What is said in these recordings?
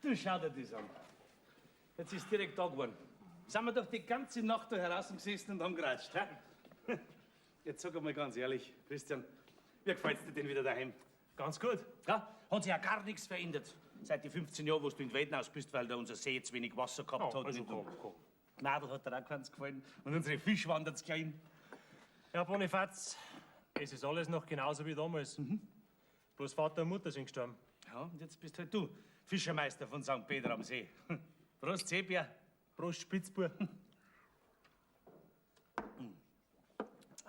Du schau dir das an. Jetzt ist direkt da geworden. Sind wir doch die ganze Nacht da heraus gesessen und haben geratscht, hä? Jetzt sag einmal ganz ehrlich, Christian, wie gefällt's dir denn wieder daheim? Ganz gut. Ja, hat sich ja gar nichts verändert. Seit die 15 Jahren, wo du in die Welt hinaus bist, weil da unser See zu wenig Wasser gehabt Ja, hat. also Und komm, komm. Nadel hat dir auch ganz gefallen. Und unsere Fischwandert klein. Ja, Bonifaz, es ist alles noch genauso wie damals. Bloß Vater und Mutter sind gestorben. Ja, und jetzt bist halt du Fischermeister von St. Peter am See. Prost, Seebär. Prost, Spitzbub.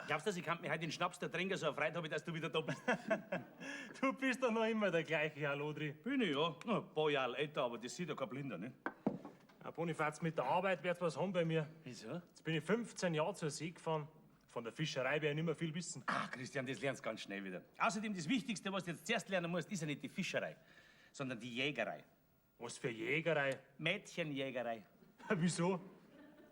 Glaubst du, ich kann mir heute den Schnaps da trinken, so erfreut habe ich, dass du wieder da bist? Du bist doch noch immer der gleiche, Herr Lodri. Bin ich, ja. Na, ein paar Jahre älter, aber das sieht ja kein Blinder, ne? Ja, Bonifaz, mit der Arbeit wird's was haben bei mir. Wieso? Jetzt bin ich 15 Jahre zur See gefahren. Von der Fischerei werde ich nicht mehr viel wissen. Ach, Christian, das lernst du ganz schnell wieder. Außerdem, das Wichtigste, was du jetzt zuerst lernen musst, ist ja nicht die Fischerei, sondern die Jägerei. Was für Jägerei? Mädchenjägerei. Wieso?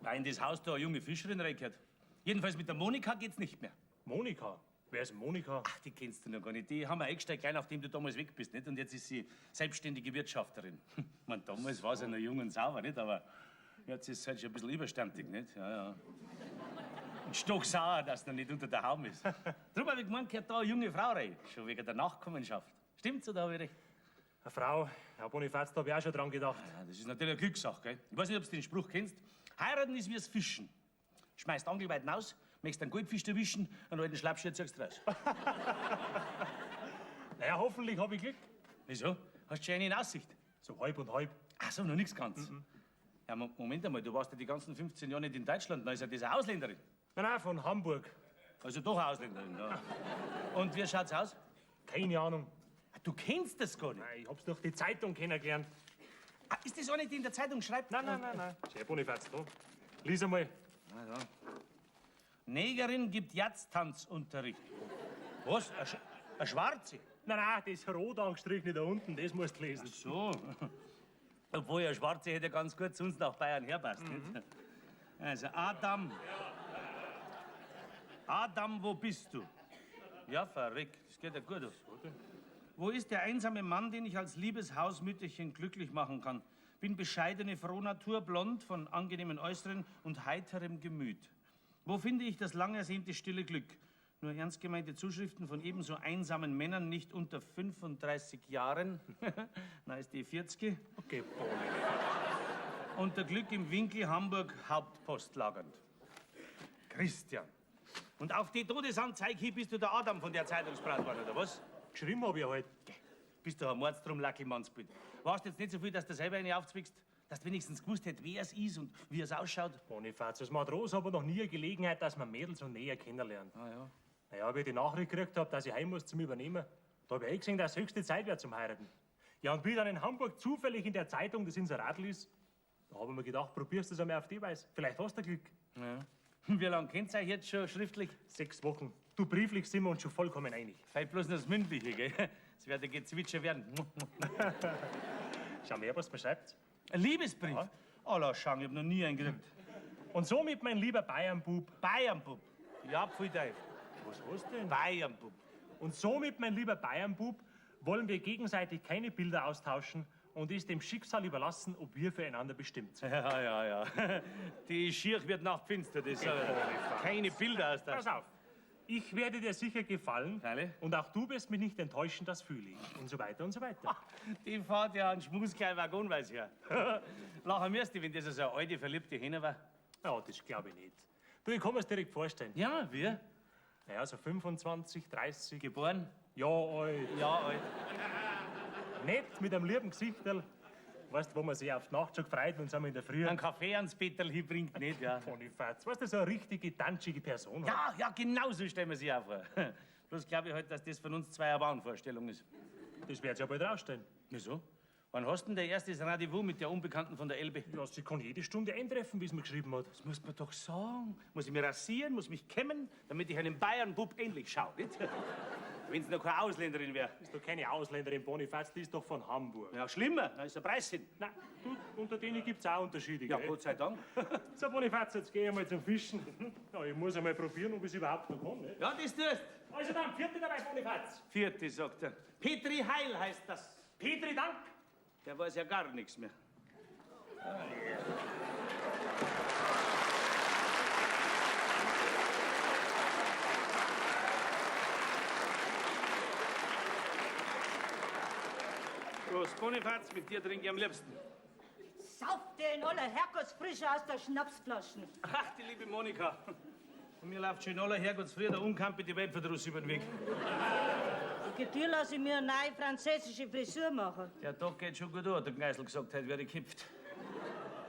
Weil in das Haus da eine junge Fischerin reingehört. Jedenfalls mit der Monika geht's nicht mehr. Monika? Wer ist Monika? Ach, die kennst du noch gar nicht. Die haben wir eingestellt, gleich nachdem du damals weg bist, nicht? Und jetzt ist sie selbstständige Wirtschafterin. Ich mein, damals war sie noch jung und sauber, nicht? Aber jetzt ist sie halt schon ein bisschen überstandig, nicht? Ja, ja. Und stocksauer, dass sie noch nicht unter der Haube ist. Drum hab ich gemeint, gehört da eine junge Frau rein. Schon wegen der Nachkommenschaft. Stimmt's oder habe ich recht? Eine Frau. Ja, Bonifaz, da hab ich auch schon dran gedacht. Ja, das ist natürlich eine Glückssache, gell? Ich weiß nicht, ob du den Spruch kennst. Heiraten ist wie das Fischen. Schmeißt Angel weit hinaus, möchtest einen Goldfisch erwischen, einen alten Schlappschild ziehst du raus. Naja, hoffentlich hab ich Glück. Wieso? Hast du schon eine in Aussicht? So halb und halb. Ach so, noch nichts ganz. Ja, Moment einmal, du warst ja die ganzen 15 Jahre nicht in Deutschland, dann ist ja das eine Ausländerin. Nein, nein, von Hamburg. Also doch eine Ausländerin, ja. Und wie schaut's aus? Keine Ahnung. Ah, du kennst das gar nicht. Nein, ich hab's durch die Zeitung kennengelernt. Ah, ist das eine, die in der Zeitung schreibt? Nein, nein, nein, nein. Schau, Bonifaz, da. Lies einmal. Ah, da. Negerin gibt Jazztanzunterricht. Was? Eine, Sch eine Schwarze? Nein, nein, das rot angestrichene da unten, das musst du lesen. Ach so. Obwohl eine Schwarze hätte ganz gut zu uns nach Bayern herpasst. Nicht? Also, Adam. Adam, wo bist du? Ja, verrückt. Das geht ja gut aus. Wo ist der einsame Mann, den ich als liebes Hausmütterchen glücklich machen kann? Bin bescheidene Frohnatur, blond, von angenehmen Äußeren und heiterem Gemüt. Wo finde ich das lang ersehnte stille Glück? Nur ernst gemeinte Zuschriften von ebenso einsamen Männern nicht unter 35 Jahren. Na, ist die 40. Okay, Bonifaz. Unter Glück im Winkel Hamburg Hauptpost lagernd. Christian. Und auf die Todesanzeige hier bist du der Adam von der Zeitungsbrat geworden, oder was? Geschrieben hab ich halt. Bist du ein Mordstrum, Lackelmannsbild. Warst jetzt nicht so viel, dass du selber eine aufzwickst? Dass du wenigstens gewusst hättest, wer es ist und wie es ausschaut? Bonifaz, als Matros hab ich noch nie eine Gelegenheit, dass man Mädels so näher kennenlernt. Ah, ja. Naja, wie ich die Nachricht gekriegt hab, dass ich heim muss zum Übernehmen, da hab ich eh gesehen, dass es höchste Zeit wäre zum Heiraten. Ja, und wie dann in Hamburg zufällig in der Zeitung das Inserat liest, da hab ich mir gedacht, probierst du es einmal auf die Weise. Vielleicht hast du Glück. Ja. Wie lange kennt ihr euch jetzt schon schriftlich? 6 Wochen. Du, brieflich sind wir uns schon vollkommen einig. Fehlt bloß noch das Mündliche, gell? Es wird ein Gezwitscher werden. Schau mal, was man schreibt. Ein Liebesbrief? Ja. Oh, lass schauen, ich hab noch nie einen gekriegt. Und somit, mein lieber Bayernbub. Bayernbub? Ja, pfui Teufel. Was hast du denn? Bayernbub. Und somit, mein lieber Bayernbub, wollen wir gegenseitig keine Bilder austauschen und es dem Schicksal überlassen, ob wir füreinander bestimmt sind. Ja, ja, ja. Die Schier wird nachtfinster, das ist Bonifaz. keine Bilder austauschen. Pass auf. Ich werde dir sicher gefallen. Freilich. Und auch du wirst mich nicht enttäuschen, das fühle ich. Und so weiter und so weiter. Die fährt ja einen Schmus gleich waggonweise her. Lachen müsste, wenn das so eine alte, verliebte Hähne war. Ja, das glaube ich nicht. Du, ich kann mir's direkt vorstellen. Ja, wie? Naja, so 25, 30. Geboren? Ja, alt. Ja, alt. Nett, mit einem lieben Gesichterl. Weißt du, wo man sich auf die Nacht schon gefreut, wenn es einmal in der Früh... Einen Kaffee ans Betterl hinbringt, nicht, ja. Bonifaz, weißt du, so eine richtige, tanschige Person. Ja, ja, genau so stellen wir sich auch vor. Bloß glaube ich halt, dass das von uns zwei eine Wahnvorstellung ist. Das wird sich ja bald rausstellen. Wieso? Wann hast denn der erstes Rendezvous mit der Unbekannten von der Elbe? Ja, sie kann jede Stunde eintreffen, wie sie mir geschrieben hat. Das muss man doch sagen. Muss ich mich rasieren, muss mich kämmen, damit ich einem Bayernbub ähnlich schaue, nicht? Wenn's noch keine Ausländerin wär. Ist doch keine Ausländerin, Bonifaz, die ist doch von Hamburg. Ja, schlimmer, da ist der Preis hin. Nein, du, unter denen gibt's auch Unterschiede, Ja, gell? Gott sei Dank. So, Bonifaz, jetzt geh ich einmal zum Fischen. Ja, ich muss einmal probieren, ob ich's überhaupt noch kann, ne? Ja, das tust. Also dann, vierte dabei, Bonifaz. Vierte, sagt er. Petri Heil heißt das. Petri Dank. Der weiß ja gar nichts mehr. Prost, Bonifaz, mit dir trinke ich am liebsten. Sauf dir in aller Herrgottsfrische aus der Schnapsflaschen. Ach, die liebe Monika. Und mir läuft schon in aller Herrgottsfrühe der Unkampe die Weltverdruss über den Weg. Wegen dir lasse ich mir eine neue französische Frisur machen. Der Tag geht schon gut an, hat der Gneisel gesagt, heute werde ich gekipft.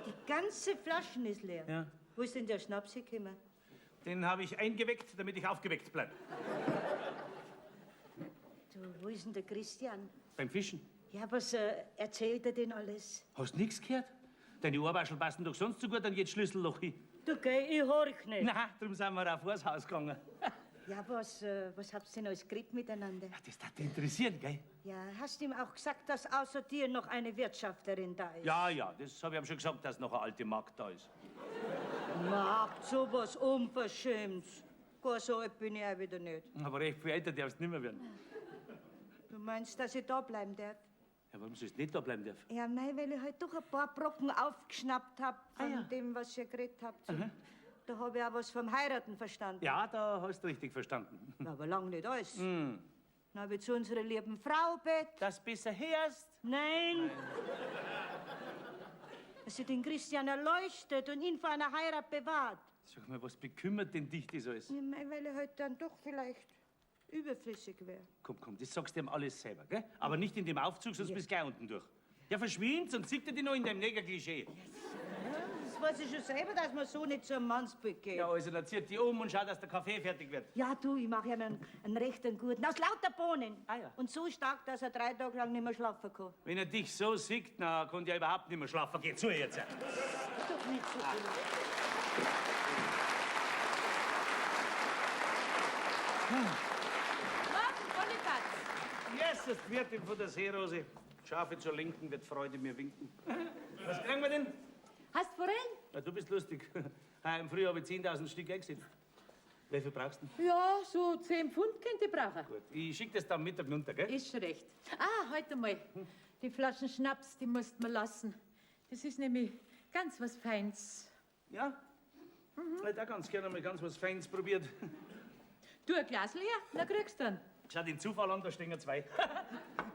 Die ganze Flaschen ist leer. Ja. Wo ist denn der Schnaps hergekommen? Den habe ich eingeweckt, damit ich aufgeweckt bleib. Du, wo ist denn der Christian? Beim Fischen. Ja, was erzählt er denn alles? Hast nix gehört? Deine Ohrwaschel passen doch sonst so gut an jedes Schlüsselloch hin. Du, gell, ich horch nicht. Na, drum sind wir auch vors Haus gegangen. Ja, was habt ihr denn alles geredet miteinander? Ja, das darf dich interessieren, gell? Ja, hast du ihm auch gesagt, dass außer dir noch eine Wirtschafterin da ist? Ja, ja, das habe ich ihm schon gesagt, dass noch eine alte Magd da ist. Magd, sowas unverschämt. Gar so alt bin ich auch wieder nicht. Aber recht viel älter darfst du nimmer werden. Du meinst, dass ich da bleiben darf? Ja, warum sollst du nicht da bleiben dürfen? Ja, mei, weil ich halt doch ein paar Brocken aufgeschnappt hab von dem, was ihr geredet habt. Und da hab ich auch was vom Heiraten verstanden. Ja, da hast du richtig verstanden. Ja, aber lang nicht alles. Dann hab ich zu unserer lieben Frau bet. Dass besser hörst. Nein. Dass sie den Christian erleuchtet und ihn vor einer Heirat bewahrt. Sag mal, was bekümmert denn dich das alles? Ja, mei, weil ich halt dann doch vielleicht überflüssig wär. Komm, komm, das sagst du ihm alles selber, gell? Aber nicht in dem Aufzug, sonst bist du gleich unten durch. Ja, verschwind, sonst sieht er dich noch in deinem Negerklischee. Ja, das weiß ich schon selber, dass man so nicht zum Mannsbild geht. Ja, also, dann zieht die um und schaut, dass der Kaffee fertig wird. Ja, du, ich mache ihm einen rechten guten. Aus lauter Bohnen. Ah, ja. Und so stark, dass er 3 Tage lang nicht mehr schlafen kann. Wenn er dich so sieht, na, kann der überhaupt nicht mehr schlafen. Geh zu jetzt. Doch nicht so gut. Morgen, Bonifaz. Jesus, die Wirtin von der Seerose. Schafe zur Linken wird Freude mir winken. Was kriegen wir denn? Hast Forellen? Ja, du bist lustig. Heuer im Frühjahr habe ich 10.000 Stück eingesetzt. Wie viel brauchst du denn? Ja, so 10 Pfund könnte ich brauchen. Gut, ich schick das dann am Mittag runter, gell? Ist schon recht. Ah, heute mal. Die Flaschen Schnaps, die musst du mir lassen. Das ist nämlich ganz was Feins. Ja? Ich hätte auch ganz gerne mal ganz was Feins probiert. Du, ein Glas leer, na kriegst du dann. Schau den Zufall an, da stehen ja 2.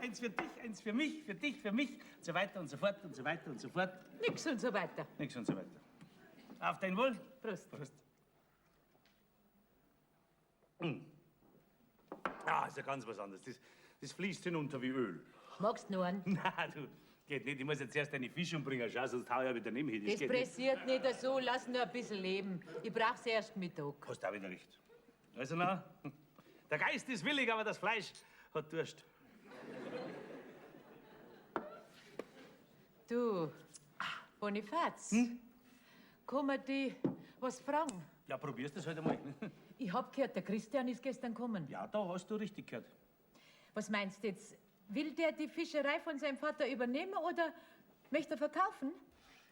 Eins für dich, eins für mich, für dich, für mich. Und so weiter und so fort und so weiter und so fort. Nix und so weiter. Nix und so weiter. Auf dein Wohl. Prost. Prost. Ah, ist ja ganz was anderes. Das fließt hinunter wie Öl. Magst du noch einen? Nein, du, geht nicht. Ich muss jetzt erst eine Fisch umbringen. Schau, sonst hau ich ja wieder neben hin. Das geht nicht. pressiert nicht so. Lass nur ein bisschen leben. Ich brauch's erst Mittag. Hast auch wieder recht. Also na, der Geist ist willig, aber das Fleisch hat Durst. Du, Bonifaz, kann man dich was fragen? Ja, probierst das halt einmal. Ich hab gehört, der Christian ist gestern gekommen. Ja, da hast du richtig gehört. Was meinst du jetzt? Will der die Fischerei von seinem Vater übernehmen oder möchte er verkaufen?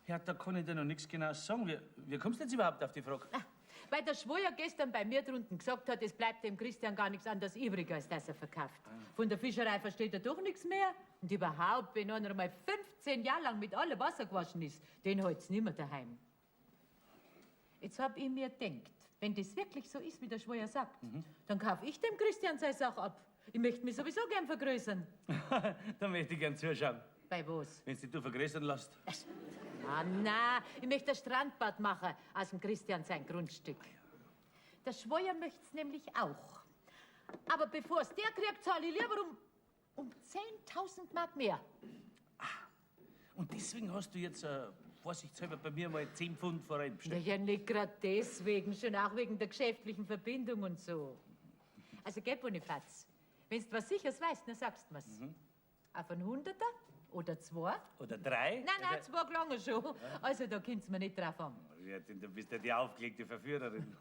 Ja, da kann ich dir noch nichts genau sagen. Wie kommst du jetzt überhaupt auf die Frage? Ah, weil der Schwur gestern bei mir drunten gesagt hat, es bleibt dem Christian gar nichts anderes übrig, als dass er verkauft. Von der Fischerei versteht er doch nichts mehr. Und überhaupt, wenn einer mal 15 Jahre lang mit allem Wasser gewaschen ist, den halt's nimmer daheim. Jetzt hab ich mir gedacht, wenn das wirklich so ist, wie der Schwur sagt, dann kauf ich dem Christian seine Sache ab. Ich möchte mich sowieso gern vergrößern. Da möchte ich gern zuschauen. Bei was? Wenn du dich vergrößern lässt. Ah, na, ich möchte ein Strandbad machen aus dem Christian sein Grundstück. Der Schweier möcht's nämlich auch. Aber bevor's der kriegt, zahle ich lieber um 10.000 Mark mehr. Ah, und deswegen hast du jetzt vorsichtshalber bei mir mal 10 Pfund Forellen bestellt. Na ja, nicht grad deswegen, schon auch wegen der geschäftlichen Verbindung und so. Also, gell, Bonifaz, wenn's du was Sicheres weißt, dann sagst du mir's. Auf einen 100er oder 2? Oder 3? Nein, nein, 2 gelangen schon. Also, da kommt's mir nicht drauf an. Ja, denn du bist ja die aufgelegte Verführerin.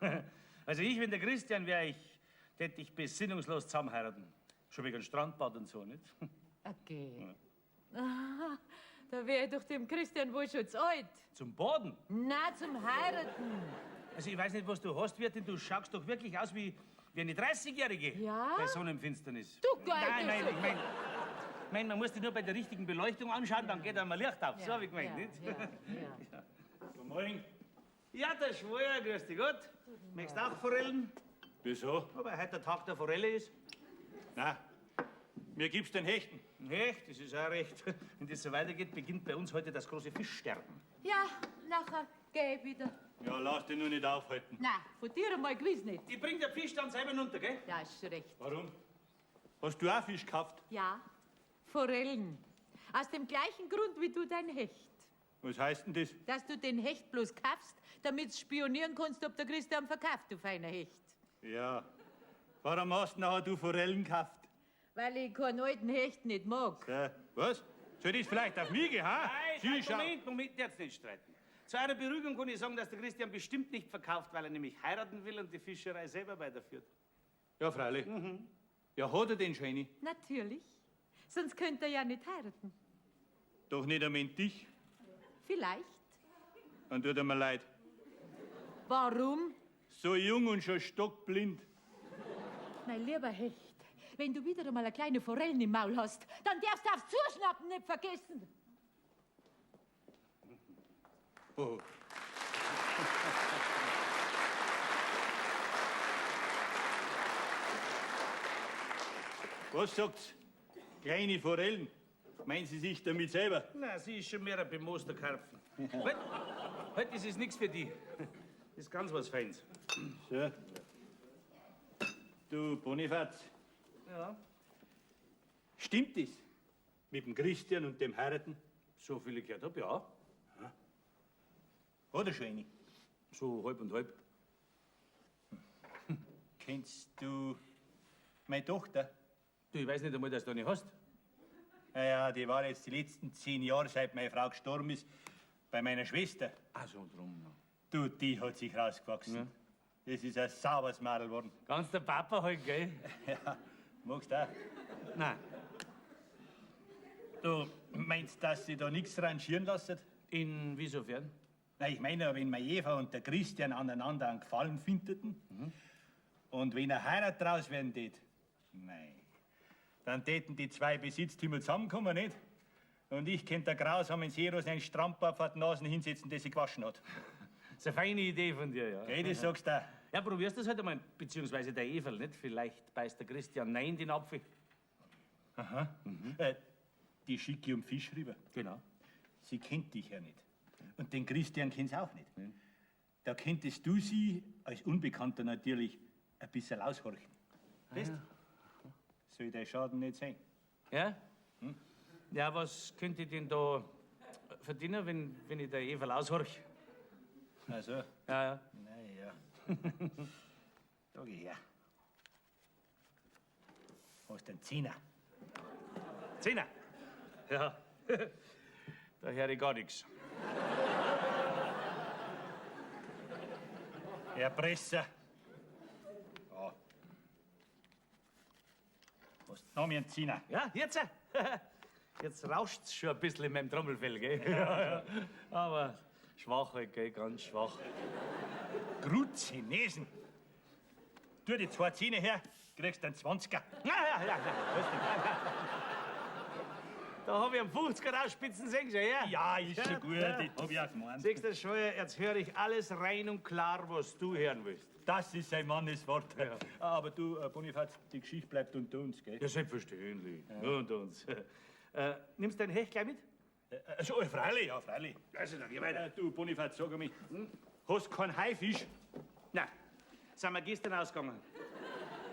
Also ich, wenn der Christian wäre, ich hätte dich besinnungslos zusammenheiraten. Schon wegen Strandbad und so, nicht? Okay. Ja. Aha, da wär ich doch dem Christian wohl schon zu alt. Zum Baden? Na, zum Heiraten. Also ich weiß nicht, was du hast, Wirtin, du schaust doch wirklich aus wie eine 30-Jährige. Ja? Bei Sonnenfinsternis. Du, geil, Nein, du nein, so ich mein, Ich mein, man muss die nur bei der richtigen Beleuchtung anschauen, dann geht einmal Licht auf. So hab ich gemeint, ja, nicht? Ja, ja. Guten Morgen. Ja, der Schwör, grüß dich Gott. Möchtest du auch Forellen? Wieso? Weil heute der Tag der Forelle ist. Na, mir gibst den Hechten. Echt, das ist auch recht. Wenn das so weitergeht, beginnt bei uns heute das große Fischsterben. Ja, nachher geh ich wieder. Ja, lass dich nur nicht aufhalten. Na, von dir einmal gewiss nicht. Ich bring den Fisch dann selber runter, gell? Ja, ist schon recht. Warum? Hast du auch Fisch gekauft? Ja, Forellen. Aus dem gleichen Grund wie du dein Hecht. Was heißt denn das? Dass du den Hecht bloß kaufst, damit du spionieren kannst, ob der Christian verkauft, du feiner Hecht. Ja. Warum hast du nachher du Forellen gekauft? Weil ich keinen alten Hecht nicht mag. Ja. Was? Soll das vielleicht auf mich gehen, ha? Nein, Sie nein, schau- Moment, Moment, jetzt nicht streiten. Zu eurer Beruhigung kann ich sagen, dass der Christian bestimmt nicht verkauft, weil er nämlich heiraten will und die Fischerei selber weiterführt. Ja, freilich. Ja, hat er den schon eine? Natürlich. Sonst könnte er ja nicht heiraten. Doch nicht einmal in dich. Vielleicht. Dann tut er mir leid. Warum? So jung und schon stockblind. Mein lieber Hecht, wenn du wieder einmal eine kleine Forellen im Maul hast, dann darfst du aufs Zuschnappen nicht vergessen. Oh. Was sagt's? Kleine Forellen. Meinen Sie sich damit selber? Na, sie ist schon mehr ein bemooster Karpfen. Halt, halt, das ist nichts für die. Das ist ganz was Feins. So. Du, Bonifaz. Ja. Stimmt das? Mit dem Christian und dem Heiraten? So viel ich gehört hab, ja. Hat er schon eine? So halb und halb. Kennst du meine Tochter? Du, ich weiß nicht einmal, dass du eine hast. Ja, ja, die war jetzt die letzten 10 Jahre, seit meine Frau gestorben ist, bei meiner Schwester. Ach so, drum. Ja. Du, die hat sich rausgewachsen. Das ist ein sauberes Madel geworden. Ganz der Papa halt, gell? Ja, magst du auch? Nein. Du meinst, dass sie da nichts rangieren lassen? Inwiesofern? Na, ich meine, wenn meine Eva und der Christian aneinander einen Gefallen findeten und wenn eine Heirat draus werden tät, mei, dann täten die zwei Besitztümer zusammenkommen, nicht? Und ich könnte der grausamen Seeros einen Strammbad vor die Nasen hinsetzen, der sie gewaschen hat. Das ist eine feine Idee von dir, ja. Gell, das sagst du auch. Ja, probierst das halt einmal, beziehungsweise der Everl, nicht? Vielleicht beißt der Christian nein den Apfel. Aha. Die schicke ich um Fisch rüber. Genau. Sie kennt dich ja nicht. Und den Christian kennt sie auch nicht. Da könntest du sie, als Unbekannter natürlich, ein bisschen aushorchen. Weißt? Soll der Schaden nicht sein. Ja? Hm? Ja, was könnte ich denn da verdienen, wenn ich der Everl aushorch? Also, Ja, ja. na ja. Da geh her. Hast einen Zehner. Zehner. Ja. Da höre ich gar nichts. Erpresser. Ja. Hast noch mehr einen Zehner. Ja, jetzt. Jetzt rauscht's schon ein bisschen in meinem Trommelfell, gell? Ja, ja. Aber schwach halt, gell? Ganz schwach. Gruzinesen. Tu die zwei Zehner her, kriegst einen 20er. Ja, ja, ja. Da hab ich einen 50er rausspitzen sehen, schon, ja? Ja, ist schon gut, Ja. das hab ich auch gemeint. Siehst du, Scheuer, jetzt höre ich alles rein und klar, was du hören willst. Das ist ein Manneswort. Aber du, Bonifaz, die Geschichte bleibt unter uns, gell? Ja, selbstverständlich. Nur unter uns. Nimmst du dein Hecht gleich mit? So, freilich, ja, freilich. Also, dann geh weiter. Du, Bonifaz, sag einmal, hast keinen Haifisch? Nein, sind wir gestern ausgegangen.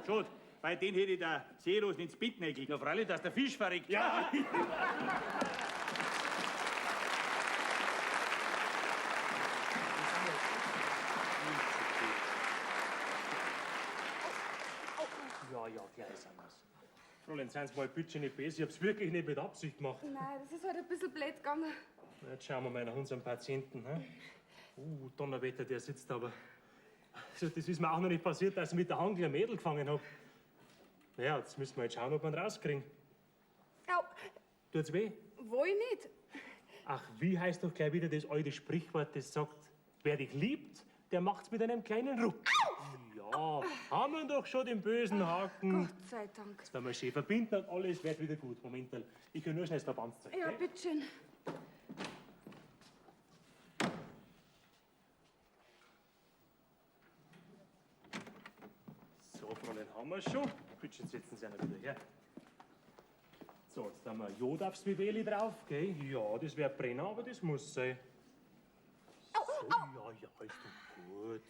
Schade, weil den hätte ich der Seerosen ins Bett nägelt. Na, freilich, dass der Fisch verreckt. Ja. Ja, ja, gleich sind wir's. Fräulein, seien Sie mal bitte nicht böse. Ich hab's wirklich nicht mit Absicht gemacht. Nein, das ist halt ein bisschen blöd gegangen. Na, Jetzt schauen wir mal nach unserem Patienten. He? Donnerwetter, der sitzt aber. Also, das ist mir auch noch nicht passiert, dass ich mit der Hand ein Mädel gefangen hab. Naja, jetzt müssen wir halt schauen, ob wir ihn rauskriegen. Au, Tut's weh? wo ich nicht. Ach, wie heißt doch gleich wieder das alte Sprichwort, das sagt, wer dich liebt, der macht's mit einem kleinen Ruck. Ja, haben wir doch schon den bösen Haken. Gott sei Dank. Jetzt werden wir schön verbinden und alles wird wieder gut. Moment, ich kann nur schnell das Verbandszeug. Ja, gell? bitteschön. So, Fräulein, haben wir schon. Bitte schön, setzen Sie einer wieder her. So, jetzt haben wir Jod aufs Viveli drauf, gell? Ja, das wär Brenner, aber das muss sein. So, ja, ja, ist doch gut.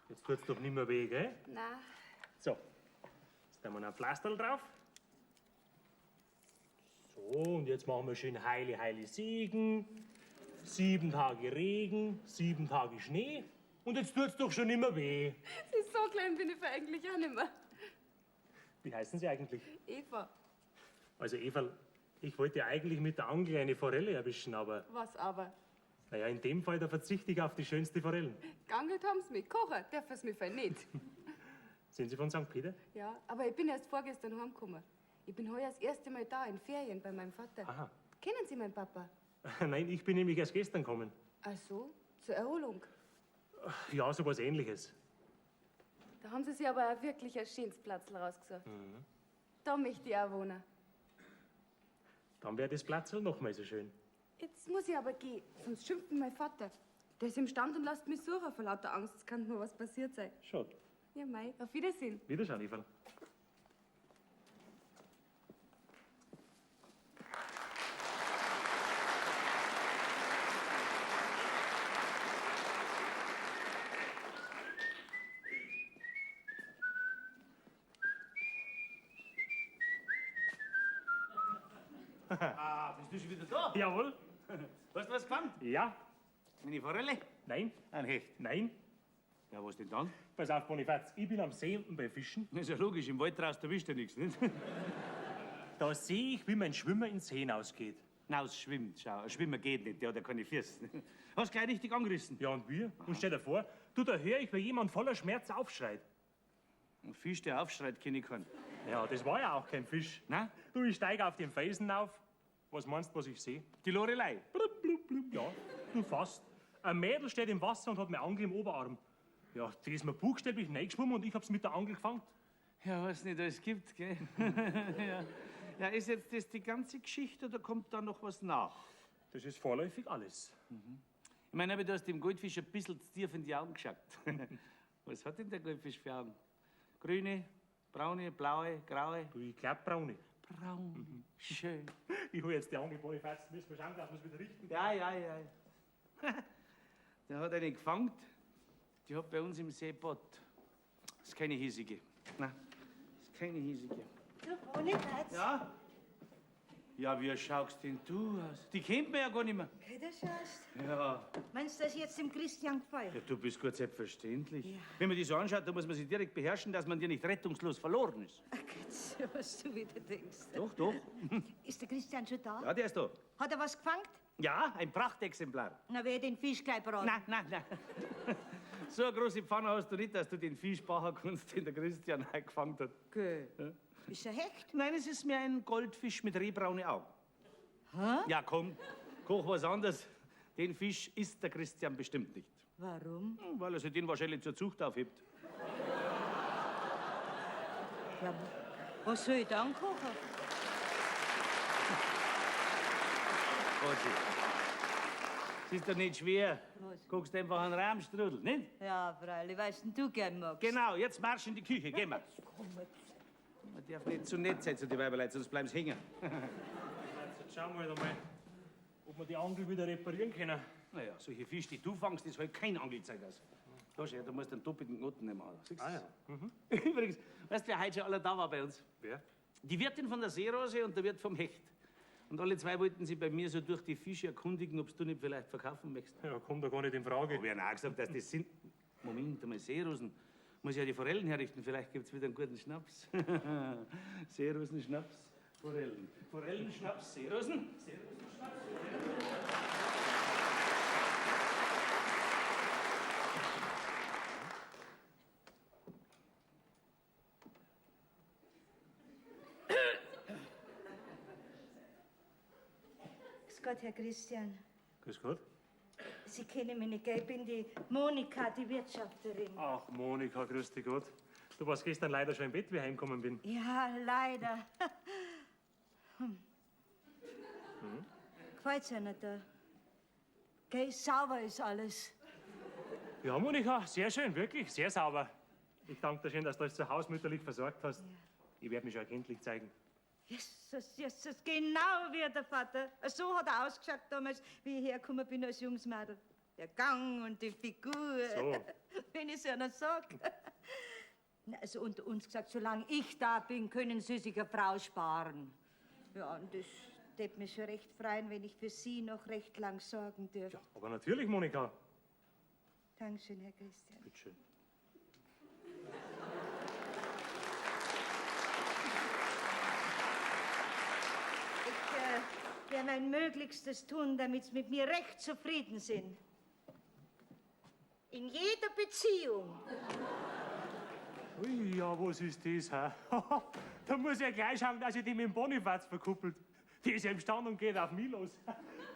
Jetzt tut's doch nimmer weh, gell? Na, So, jetzt haben wir noch ein Pflasterl drauf. So, und jetzt machen wir schön heile, heile Segen. 7 Tage Regen, 7 Tage Schnee. Und jetzt tut's doch schon nimmer weh. sie ist so klein bin ich eigentlich auch nicht mehr. Wie heißen Sie eigentlich? Eva, Also Eva, ich wollte eigentlich mit der Angel eine Forelle erwischen, aber was aber? naja, in dem Fall, da verzichte ich auf die schönste Forellen. Geangelt haben sie mich, kochen dürfen sie mich voll nicht. Sind Sie von St. Peter? Ja, aber ich bin erst vorgestern heimgekommen. Ich bin heuer das erste Mal da, in Ferien bei meinem Vater. Aha. Kennen Sie meinen Papa? Nein, ich bin nämlich erst gestern gekommen. Ach so, zur Erholung. Ja, so was Ähnliches. Da haben sie sich aber auch wirklich ein schönes Platzl rausgesucht. Da möchte ich auch wohnen. Dann wäre das Platzl noch mal so schön. Jetzt muss ich aber gehen, sonst schimpft mich mein Vater. Der ist im Stand und lässt mich suchen vor lauter Angst. Es kann nur was passiert sein. Schade. Ja, mei, auf Wiedersehen. Wiederschauen, Eva. Ah, bist du schon wieder da? Jawohl. Hast du was gefangen? Ja. Eine Forelle? Nein. Ein Hecht? Nein. Ja, was denn dann? Pass auf, Bonifaz, ich bin am See unten bei Fischen. Das ist ja logisch, im Wald draußen erwischt ja nichts, nicht? Da sehe ich, wie mein Schwimmer ins See hinausgeht. Hinausschwimmt, schau. Ein Schwimmer geht nicht, der hat ja keine Füße. Hast gleich richtig angerissen. Ja, und wir? Und stell dir vor, du, da höre ich, wie jemand voller Schmerz aufschreit. Ein Fisch, der aufschreit, kenne ich keinen. Ja, das war ja auch kein Fisch. Na? Du, ich steige auf den Felsen auf. Was meinst du, was ich sehe? Die Lorelei. Blub, blub, blub. Ja, du fast. Ein Mädel steht im Wasser und hat meine Angel im Oberarm. Ja, die ist mir buchstäblich reingeschwommen und ich hab's mit der Angel gefangen. Ja, was nicht alles gibt, gell? Ja. Ja, ist jetzt das die ganze Geschichte oder kommt da noch was nach? Das ist vorläufig alles. Mhm. Ich meine, aber du hast dem Goldfisch ein bisschen zu tief in die Augen geschaut. Was hat denn der Goldfisch für Augen? Grüne, braune, blaue, graue? Du, ich glaub braune. Braun. Mhm. Schön. Ich hol jetzt die Angel, Bonifaz. Müssen wir schauen, dass wir's wieder richten. Ja, ja, ja. Der hat eine gefangen. Die hat bei uns im See Bott. Das ist keine hiesige. Nein, das ist keine hiesige. Du, Bonifaz. Ja? Ja, wie schaust denn du aus? Die kennt man ja gar nicht mehr. Okay, das schaust. Ja. Meinst du, dass ich jetzt dem Christian gefällt? Ja, du bist gut selbstverständlich. Wenn man die so anschaut, dann muss man sich direkt beherrschen, dass man dir nicht rettungslos verloren ist. Ach Gott, was du wieder denkst. Doch, doch. Ist der Christian schon da? Ja, der ist da. Hat er was gefangen? Ja, ein Prachtexemplar. Na, wer den Fisch gleich braten. Nein, nein, nein. So eine große Pfanne hast du nicht, dass du den Fisch backen kannst, den der Christian heute gefangen hat. Gell. Ja. Ist er Hecht? Nein, es ist mehr ein Goldfisch mit rehbraunen Augen. Hä? Ja, komm, koch was anderes. Den Fisch isst der Christian bestimmt nicht. Warum? Weil er sich den wahrscheinlich zur Zucht aufhebt. Ja, was soll ich dann kochen? Gotti. Es ist doch nicht schwer. Was? Guckst einfach einen Rahmstrudel, nicht? Ja, freilich, weißt denn du gern magst. Genau, jetzt marsch in die Küche, geh mal. Komm jetzt. Man darf nicht zu nett sein zu den Weiberleuten, sonst bleiben sie hängen. Jetzt schauen wir halt einmal, ob wir die Angel wieder reparieren können. Naja, solche Fische, die du fangst, ist halt kein Angelzeug aus. Da schau, du musst einen doppelten Knoten nehmen. Alter. Siehst Ah, ja. Mhm. Übrigens, weißt du, wer heute schon alle da war bei uns? Wer? Die Wirtin von der Seerose und der Wirt vom Hecht. Und alle zwei wollten sie bei mir so durch die Fische erkundigen, ob du nicht vielleicht verkaufen möchtest. Ja, kommt da gar nicht in Frage. Hab ich ihnen auch gesagt, dass das sind. Moment einmal, Seerosen. Muss ja die Forellen herrichten, vielleicht gibt's wieder einen guten Schnaps. Seerosen, Schnaps, Forellen. Forellen, Schnaps, Seerosen. Seerosen, Schnaps, Forellen. Grüß Gott, Herr Christian. Grüß Gott. Sie kennen mich nicht, gell? Ich bin die Monika, die Wirtschafterin. Ach, Monika, grüß dich Gott. Du warst gestern leider schon im Bett, wie ich heimgekommen bin. Ja, leider. Hm. Gefällt's Ihnen da? Gell, sauber ist alles. Ja, Monika, sehr schön, wirklich, sehr sauber. Ich danke dir schön, dass du uns zu Hause mütterlich versorgt hast. Ich werde mich schon erkenntlich zeigen. Jesus, Jesus, genau wie der Vater. So hat er ausgeschaut damals, wie ich hergekommen bin als junges Mädel. Der Gang und die Figur. So. Wenn ich's einer sag. Na, also unter uns gesagt, solange ich da bin, können Sie sich eine Frau sparen. Ja, und das tät mich schon recht freuen, wenn ich für Sie noch recht lang sorgen dürfte. Aber natürlich, Monika. Dankeschön, Herr Christian. Bitte schön. Ich werde mein Möglichstes tun, damit Sie mit mir recht zufrieden sind. In jeder Beziehung. Ui, ja, was ist das, hä? Da muss ich ja gleich schauen, dass ich die mit dem Bonifaz verkuppelt. Die ist ja im Stand und geht auf mich los.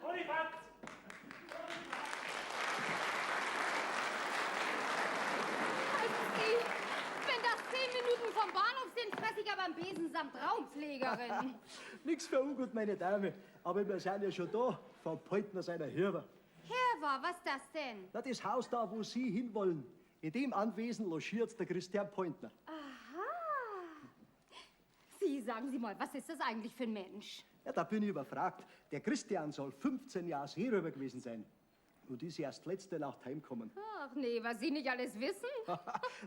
Bonifaz! Sie, wenn das 10 Minuten vom Bahnhof sind, fress ich aber am Besen samt Raumpflegerin. Nix für ungut, meine Dame. Aber wir sind ja schon da, vom Pointner seiner Hirwe. Herr, was das denn? Na, das Haus da, wo Sie hinwollen. In dem Anwesen logiert der Christian Pointner. Aha. Sie, sagen Sie mal, was ist das eigentlich für ein Mensch? Ja, da bin ich überfragt. Der Christian soll 15 Jahre Seeräuber gewesen sein. Und ist erst letzte Nacht heimgekommen. Ach nee, was Sie nicht alles wissen?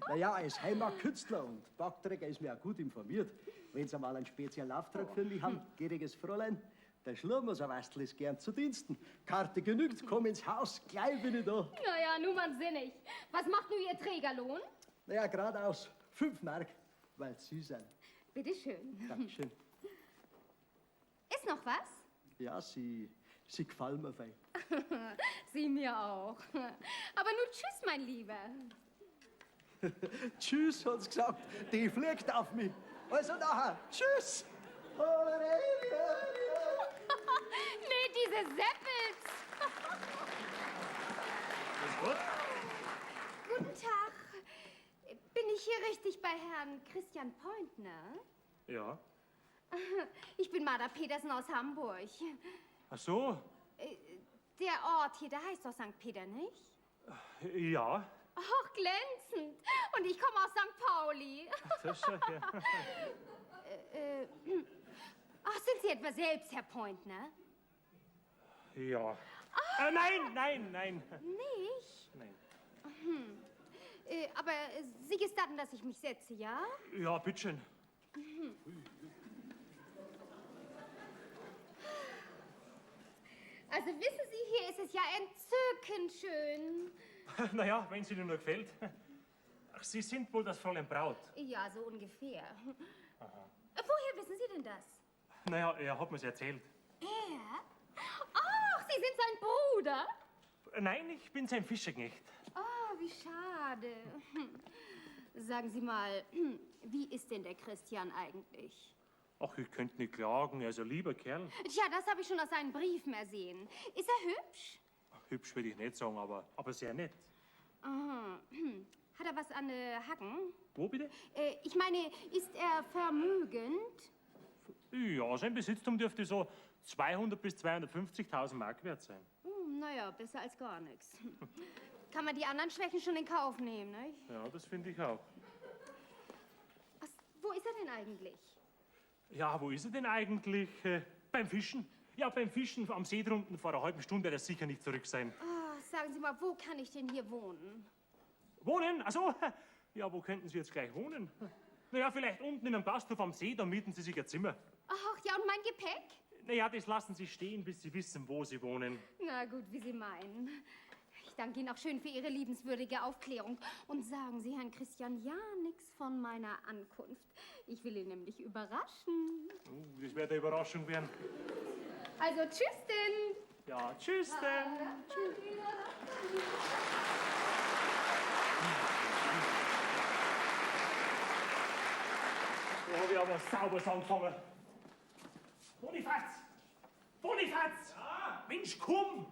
Naja, als Heimatkünstler und Backträger ist mir auch gut informiert. Wenn Sie mal einen speziellen Auftrag für mich haben, gnädiges Fräulein, der Schlurmoser Wastl ist gern zu Diensten. Karte genügt, komm ins Haus, gleich bin ich da. Naja, nun mal sinnig. Was macht nun Ihr Trägerlohn? Naja, geradeaus 5 Mark, weil Sie sind. Bitte schön. Dankeschön. Ist noch was? Ja, Sie gefallen mir fein. Sie mir auch. Aber nun tschüss, mein Lieber. Tschüss, hat's gesagt. Die fliegt auf mich. Also nachher, tschüss. Nee, diese Seppels. Grüß Gott. Guten Tag. Bin ich hier richtig bei Herrn Christian Pointner? Ja. Ich bin Martha Petersen aus Hamburg. Ach so. Der Ort hier, der heißt doch St. Peter, nicht? Ja. Ach, glänzend. Und ich komme aus St. Pauli. Das ist ja. Ach, sind Sie etwa selbst Herr Pointner? Ja. Nein, nein, nein. Nicht? Nein. Hm. Aber Sie gestatten, dass ich mich setze, ja? Ja, bitteschön. Also wissen Sie, hier ist es ja entzückend schön. Naja, wenn es Ihnen nur gefällt. Ach, Sie sind wohl das Fräulein Braut. Ja, so ungefähr. Aha. Woher wissen Sie denn das? Naja, er hat mir's erzählt. Er? Ach, Sie sind sein Bruder? Nein, ich bin sein Fischerknecht. Oh, wie schade. Sagen Sie mal, wie ist denn der Christian eigentlich? Ach, ich könnte nicht klagen, er ist ein lieber Kerl. Tja, das habe ich schon aus seinen Briefen ersehen. Ist er hübsch? Hübsch würde ich nicht sagen, aber sehr nett. Aha. Hat er was an Hacken? Wo bitte? Ich meine, ist er vermögend? Ja, sein Besitztum dürfte so 200.000 bis 250.000 Mark wert sein. Hm, naja, besser als gar nichts. Kann man die anderen Schwächen schon in Kauf nehmen, nicht? Ja, das finde ich auch. Was, wo ist er denn eigentlich? Ja, wo ist er denn eigentlich? Beim Fischen. Ja, beim Fischen am See drunten. Vor einer halben Stunde wird er sicher nicht zurück sein. Oh, sagen Sie mal, wo kann ich denn hier wohnen? Wohnen? Ach so. Ja, wo könnten Sie jetzt gleich wohnen? Naja, vielleicht unten in einem Gasthof am See, da mieten Sie sich ein Zimmer. Ach ja, und mein Gepäck? Naja, das lassen Sie stehen, bis Sie wissen, wo Sie wohnen. Na gut, wie Sie meinen. Ich danke Ihnen auch schön für Ihre liebenswürdige Aufklärung. Und sagen Sie Herrn Christian ja nichts von meiner Ankunft. Ich will ihn nämlich überraschen. Oh, das wird eine Überraschung werden. Also tschüss denn. Ja, tschüss denn. Tschüss. Da hab ich aber sauber angefangen. Bonifaz! Bonifaz! Ja? Mensch, komm!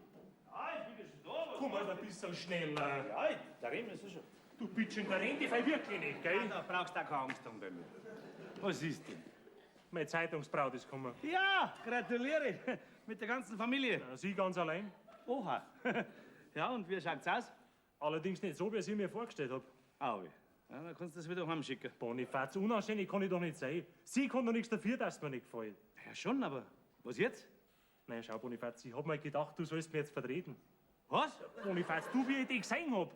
Ja, ich bin ja schon da. Was? Komm halt ein bisschen schneller. Ja, ich, da reden wir schon. Du bitteschön, da rennt die Fei wirklich nicht, gell? Da brauchst du auch keine Angst haben bei mir. Was ist denn? Meine Zeitungsbraut ist gekommen. Ja, gratuliere. Mit der ganzen Familie. Ja, sie ganz allein. Oha. Ja, und wie schaut's aus? Allerdings nicht so, wie ich mir vorgestellt hab. Au. Ja, dann kannst du das wieder heimschicken. Bonifaz, unanständig kann ich doch nicht sein. Sie kann doch nichts dafür, dass mir nicht gefällt. Ja, schon, aber was jetzt? Nein, schau, Bonifaz, ich hab mir gedacht, du sollst mir jetzt vertreten. Was? Bonifaz, du, wie ich dich gesehen hab,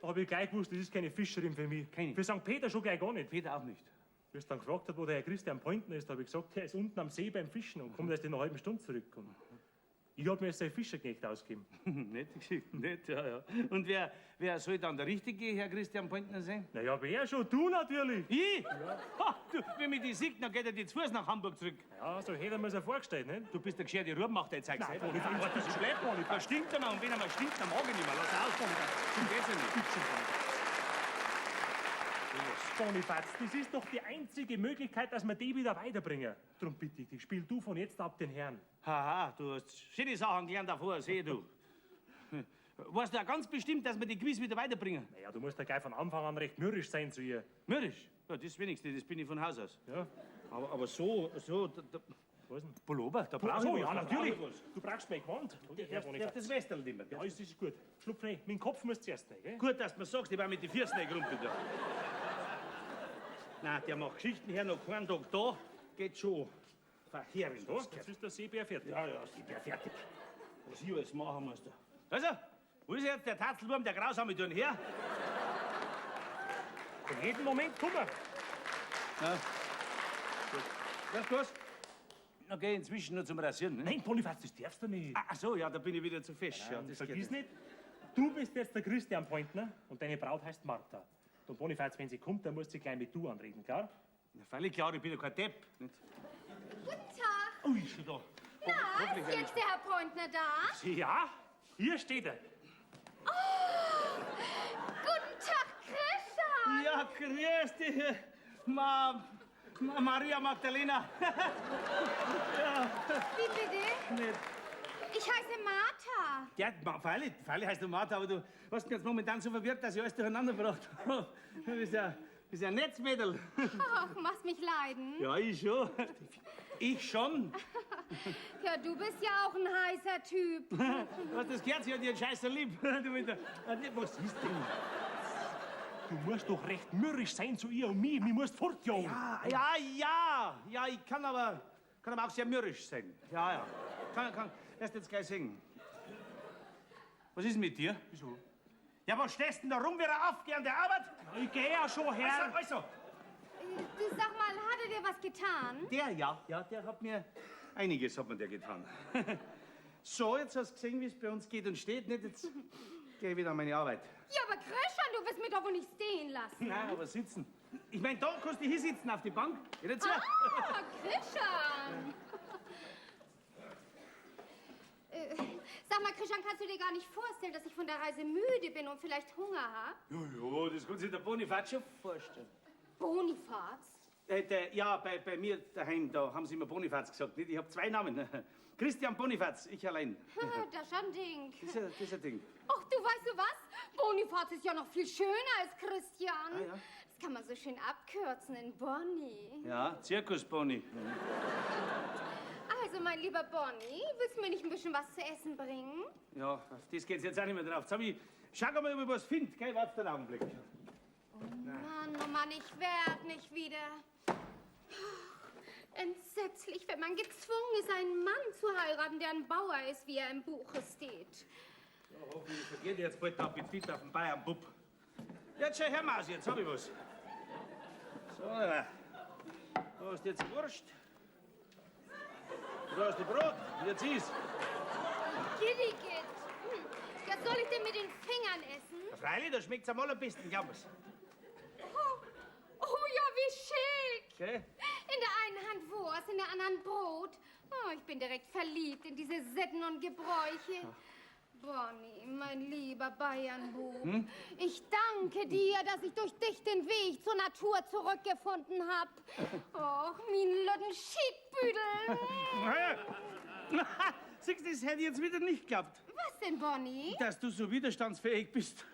da hab ich gleich gewusst, das ist keine Fischerin für mich. Keine. Für St. Peter schon gleich gar nicht. Peter auch nicht. Wie es dann gefragt hat, wo der Herr Christian Pointner ist, habe ich gesagt, er ist unten am See beim Fischen und kommt erst in einer halben Stunde zurück. Und ich hab mir jetzt seinen Fischerknecht ausgegeben. Nette Geschichte, nett, ja, ja. Und wer soll dann der richtige Herr Christian Pointner sein? Na ja, wer schon? Du natürlich! Ich? Ha, du, wenn mich die sieht, dann geht er die zu Fuß nach Hamburg zurück. Ja, so hätte er mir's ja vorgestellt, nicht? Du bist der gescheite Rub, macht dein Zeug Nein, selber. Bonifaz, das ist schlecht, Da stinkt er mir und wenn er mal stinkt, dann mag ich nicht mehr. Lass aus, Bonifaz. So geht's ja nicht. Bonifaz, das ist doch die einzige Möglichkeit, dass wir die wieder weiterbringen. Drum bitte ich dich, spiel du von jetzt ab den Herrn. Haha, du hast schöne Sachen gelernt auf hoher See, du. Weißt du auch ganz bestimmt, dass wir die gewiss wieder weiterbringen? Naja, du musst ja gleich von Anfang an recht mürrisch sein zu ihr. Mürrisch? Ja, das wenigste, das bin ich von Haus aus. Ja. Aber so, so, da, da, Was denn? Pullover, da brauch ich so, was, ja, da brauch natürlich. ich was. Du brauchst mein Gewand. Darf, darf das Westerl nicht mehr? Ja, es ist gut. Schlupf rein. Mit dem Kopf musst du zuerst rein, gell? Gut, dass du mir sagst, ich war mit den Füßen nicht gerumpelt. Ja. Nein, der macht Geschichten her, noch keinen Tag da. Geht schon. Verheerend. So, jetzt ist der Seebär fertig. Ja, ja, Seebär fertig. Was ich alles machen muss da. Also, wo ist jetzt der Tatzelwurm, der grausame tun her? In jedem Moment kommen. Ja. Gut. Weißt du was? Dann geh ich inzwischen nur zum Rasieren. Ne? Nein, Bonifaz, das darfst du nicht. Ach so, ja, da bin ich wieder zu fesch. Ja, das Vergiss geht nicht, du bist jetzt der Christian Pointner und deine Braut heißt Martha. Und Bonifaz, wenn sie kommt, dann musst du sie gleich mit du anreden, klar? Na, freilich klar, ich bin ja kein Depp. Nicht? Guten Tag. Ui, schon da. Na, ist jetzt der Herr Pointner da? Ja, hier steht er. Oh, guten Tag, Christian. Ja, grüß dich, Ma Maria Magdalena. Ja. Wie bitte? Nicht. Ich heiße Martha. Ja, freilich, freilich heißt du Martha, aber du hast mich jetzt momentan so verwirrt, dass ich alles durcheinander gebracht habe. Du bist ja ein Netzmädel. Ach, machst mich leiden. Ja, ich schon. Ich schon. Ja, du bist ja auch ein heißer Typ. Was, das gehört sich ja dir scheiße lieb. Du mit der, was ist denn? Du musst doch recht mürrisch sein zu ihr und mir. Mir musst fortjagen. Ja, ja, ja. Ja, ich kann aber auch sehr mürrisch sein. Ja, ja. Kann. Lass jetzt gleich singen. Was ist denn mit dir? Wieso? Ja, was stehst denn da rum wie ein Affe an der Arbeit? Ich geh ja schon her. Also. Du, sag mal, hat er dir was getan? Der, ja, ja, der hat mir... Einiges hat mir der getan. So, jetzt hast du gesehen, wie es bei uns geht und steht. Nicht? Jetzt geh ich wieder an meine Arbeit. Ja, aber Christian, du wirst mich doch wohl nicht stehen lassen. Nein, aber sitzen. Ich mein, da kannst du hier sitzen auf die Bank. Geh nicht zu. Ah, Christian! Sag mal, Christian, kannst du dir gar nicht vorstellen, dass ich von der Reise müde bin und vielleicht Hunger habe? Ja, ja, das kann sich der Bonifaz schon vorstellen. Bonifaz? Ja, bei mir daheim, da haben sie immer Bonifaz gesagt. Nicht? Ich hab zwei Namen. Christian Bonifaz, ich allein. Das ist ein Ding. Das ist ein Ding. Ach, du, weißt du was? Bonifaz ist ja noch viel schöner als Christian. Ah, ja. Das kann man so schön abkürzen in Bonnie. Ja, Zirkus Bonnie. Also, mein lieber Bonnie, willst du mir nicht ein bisschen was zu essen bringen? Ja, auf das geht's jetzt auch nicht mehr drauf. Jetzt hab ich, schau mal, ob ich was finde. Gell, warte einen Augenblick. Oh Mann, oh Mann, ich werd nicht wieder. Ach, entsetzlich, wenn man gezwungen ist, einen Mann zu heiraten, der ein Bauer ist, wie er im Buche steht. Ja, hoffentlich vergeht jetzt bald der Appetit auf den Bayernbub. Jetzt schau her, Maus, jetzt hab ich was. So, da hast du jetzt Wurst. Da hast du Brot, jetzt ist. Giddigit. Ja, soll ich denn mit den Fingern essen? Ja, freilich, da schmeckt's am allerbesten, glaub mir's. Oh ja, wie schick. Okay. In der einen Hand Wurst, in der anderen Brot. Oh, ich bin direkt verliebt in diese Sitten und Gebräuche. Ja. Bonnie, mein lieber Bayernbub, ich danke dir, dass ich durch dich den Weg zur Natur zurückgefunden hab. Och, min Lütten Schiedbüdel. Siehst du, das hätte ich jetzt wieder nicht geglaubt. Was denn, Bonnie? Dass du so widerstandsfähig bist.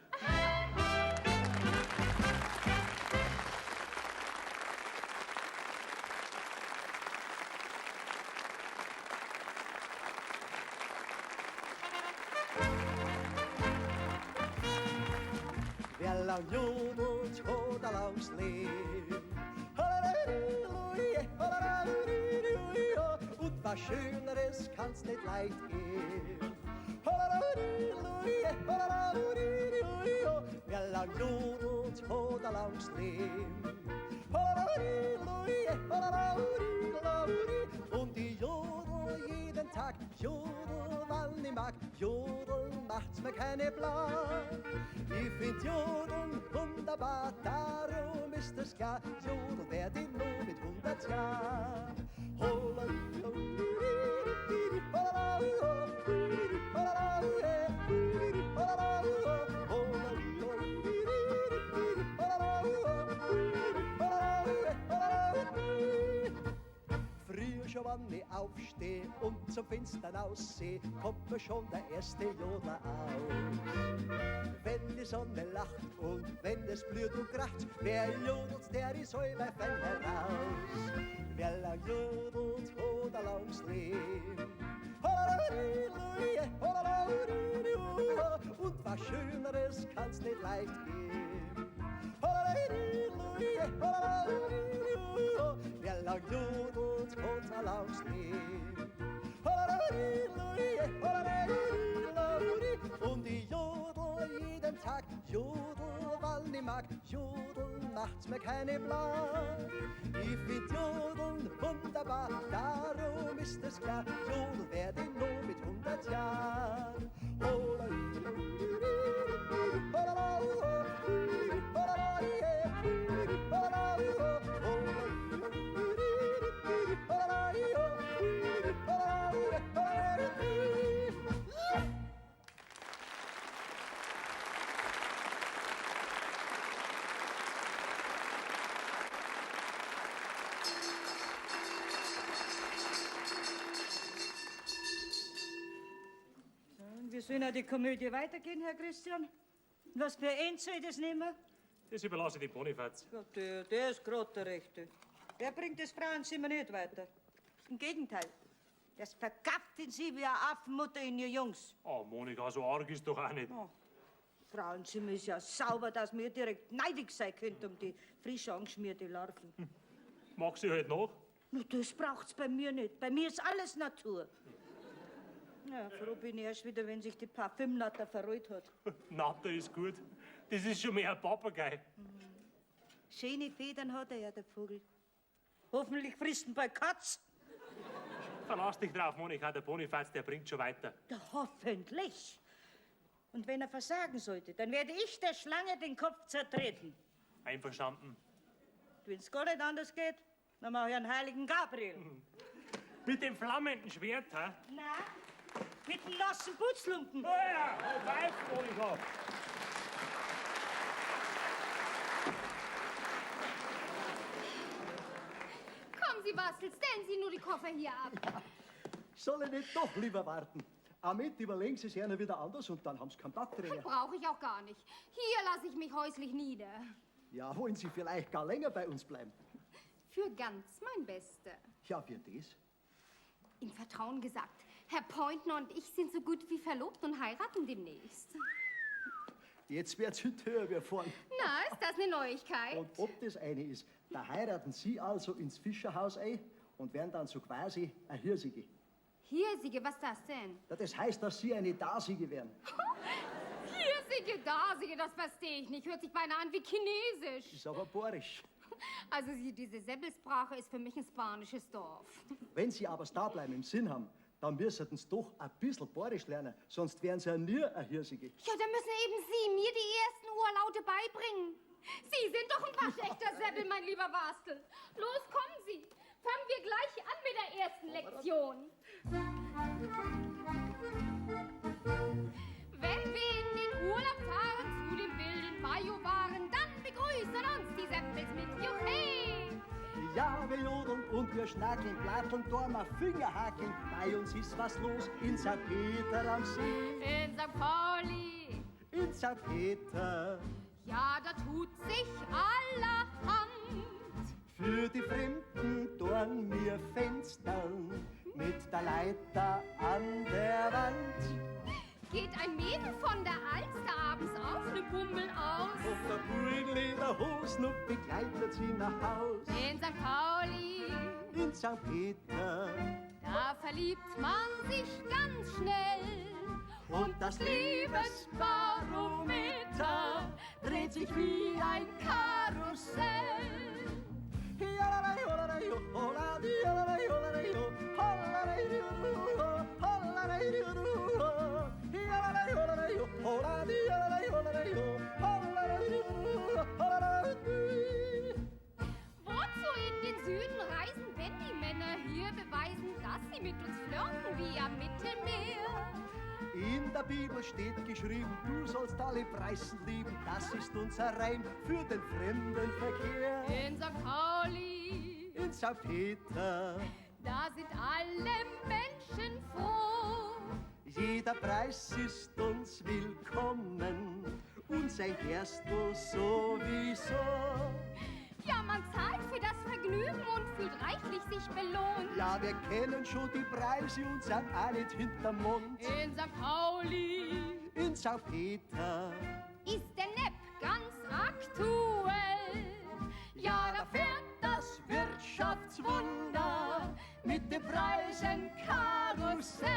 Wer lang jodelt, hat ein langes Leben. Halleluja, halleluja, und was Schöneres kann's nicht leicht geben. Halleluja, halleluja, wer lang jodelt, hat ein langes Leben. Halleluja, halleluja, und ich jodel jeden Tag, jodel, wann ich mag, jodel macht's mir keine Blag. Ich find Jodeln wunderbar, darum ist es klar, jodel werd ich nur mit 100 Jahren. Früher schon, wann ich aufsteh und zum Fenster rausseh, kommt mir schon der erste Jodler aus. Wenn die Sonne lacht und wenn es blüht und kracht, wer jodelt, der ist allweil fein heraus. Wer lang jodelt, hat ein langes Leben. Halleluja, halleluja, und was Schöneres kann's nicht leicht geben. Halleluja, halleluja, wer lang jodelt, hat ein langes Leben. Halleluja, halleluja, und ich jodel jeden Tag, jodel, wann ich mag, jodel macht's mir keine Blag. Ich find Jodeln wunderbar, darum ist es klar, jodel werd ich nur mit 100 Jahren. So, und wie soll denn die Komödie weitergehen, Herr Christian? Was für ein soll ich das nehmen? Das überlasse ich dem Bonifaz. Ja, der ist grad der Rechte. Der bringt das Frauenzimmer nicht weiter. Im Gegenteil. Das vergafft in sie wie eine Affenmutter in ihr Jungs. Oh, Monika, so arg ist doch auch nicht. Oh, Frauenzimmer ist ja sauber, dass mir direkt neidig sein könnte um die frisch angeschmierte Larven. Mag sie halt noch? Na, das braucht's bei mir nicht. Bei mir ist alles Natur. Ja, froh bin ich erst wieder, wenn sich die Parfümnatter verrollt hat. Natter ist gut. Das ist schon mehr ein Papagei. Schöne Federn hat er ja, der Vogel. Hoffentlich frisst ihn bei Katz. Verlass dich drauf, Monika, der Bonifaz, der bringt schon weiter. Ja, hoffentlich. Und wenn er versagen sollte, dann werde ich der Schlange den Kopf zertreten. Einverstanden. Wenn's gar nicht anders geht, dann mache ich einen heiligen Gabriel. Mit dem flammenden Schwert, hä? Na, mit dem nassen Putzlumpen. Oh ja, pfeif, Monika. Kommen Sie, Bastel, stellen Sie nur die Koffer hier ab. Soll ich nicht doch lieber warten? Am Ende überlegen sie sich einer wieder anders und dann haben sie keinen Backträger. Brauche ich auch gar nicht. Hier lasse ich mich häuslich nieder. Ja, wollen Sie vielleicht gar länger bei uns bleiben? Für ganz mein Beste. Ja, für das. Im Vertrauen gesagt, Herr Pointner und ich sind so gut wie verlobt und heiraten demnächst. Jetzt wird's heute höher wir fahren. Na, ist das eine Neuigkeit? Und ob das eine ist, da heiraten Sie also ins Fischerhaus ein und werden dann so quasi ein Hirsige. Hirsige, was das denn? Ja, das heißt, dass Sie eine Dasige werden. Hirsige, Dasige, das verstehe ich nicht. Hört sich beinahe an wie Chinesisch. Ist aber bohrisch. Also Sie, diese Seppelsprache ist für mich ein spanisches Dorf. Wenn Sie aber da bleiben im Sinn haben, dann müssen Sie doch ein bisschen bohrisch lernen, sonst wären Sie ja nie ein Hirsige. Ja, da müssen eben Sie mir die ersten Urlaute beibringen. Sie sind doch ein waschechter Seppel, mein lieber Bastel. Los, kommen Sie. Fangen wir gleich an mit der ersten Lektion. Wenn wir in den Urlaub fahren zu den wilden Bajuwaren, dann begrüßen uns die Seppels mit Juchhe. Ja, wir jodeln und wir schnakeln, platteln, dormer, Fingerhakeln. Bei uns ist was los in St. Peter am See. In St. Pauli. In St. Peter. Ja, da tut sich allerhand. Für die Fremden dorn mir Fenstern mit der Leiter an der Wand. Geht ein Mädel von der Alster abends auf ne Bummel aus. Und der Bub in Lederhosen und begleitet sie nach Haus. In St. Pauli. In St. Peter. Da verliebt man sich ganz schnell. Und das Liebesbarometer dreht sich wie ein Karussell. Wozu in den Süden reisen, wenn die Männer hier beweisen, dass sie mit uns flirten wie am Mittelmeer? In der Bibel steht geschrieben, du sollst alle Preisen lieben. Das ist unser Reim für den Fremdenverkehr. In St. Pauli, In St. Peter, da sind alle Menschen froh. jeder Preis ist uns willkommen und sein Gerstl sowieso. Ja, man zahlt für das Vergnügen und fühlt reichlich sich belohnt. Ja, wir kennen schon die Preise und sind auch nicht hinterm Mond. In St. Pauli In St. Peter, ist der Nepp ganz aktuell. Ja, da fährt das Wirtschaftswunder mit dem Preisenkarussell.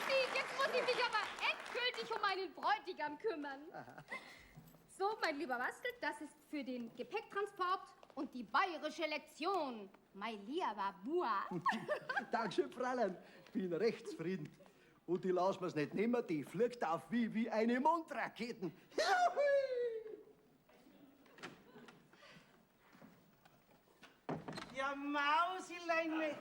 Sieh, jetzt muss ich mich aber endgültig um meinen Bräutigam kümmern. So, mein lieber Wastel, das ist für den Gepäcktransport und die bayerische Lektion. Mein lieber Bua. Dankeschön, Fräulein. Bin recht zufrieden. Und die lassen mir's nicht nehmen, die fliegt auf wie eine Mondraketen. Ja, Mausilein,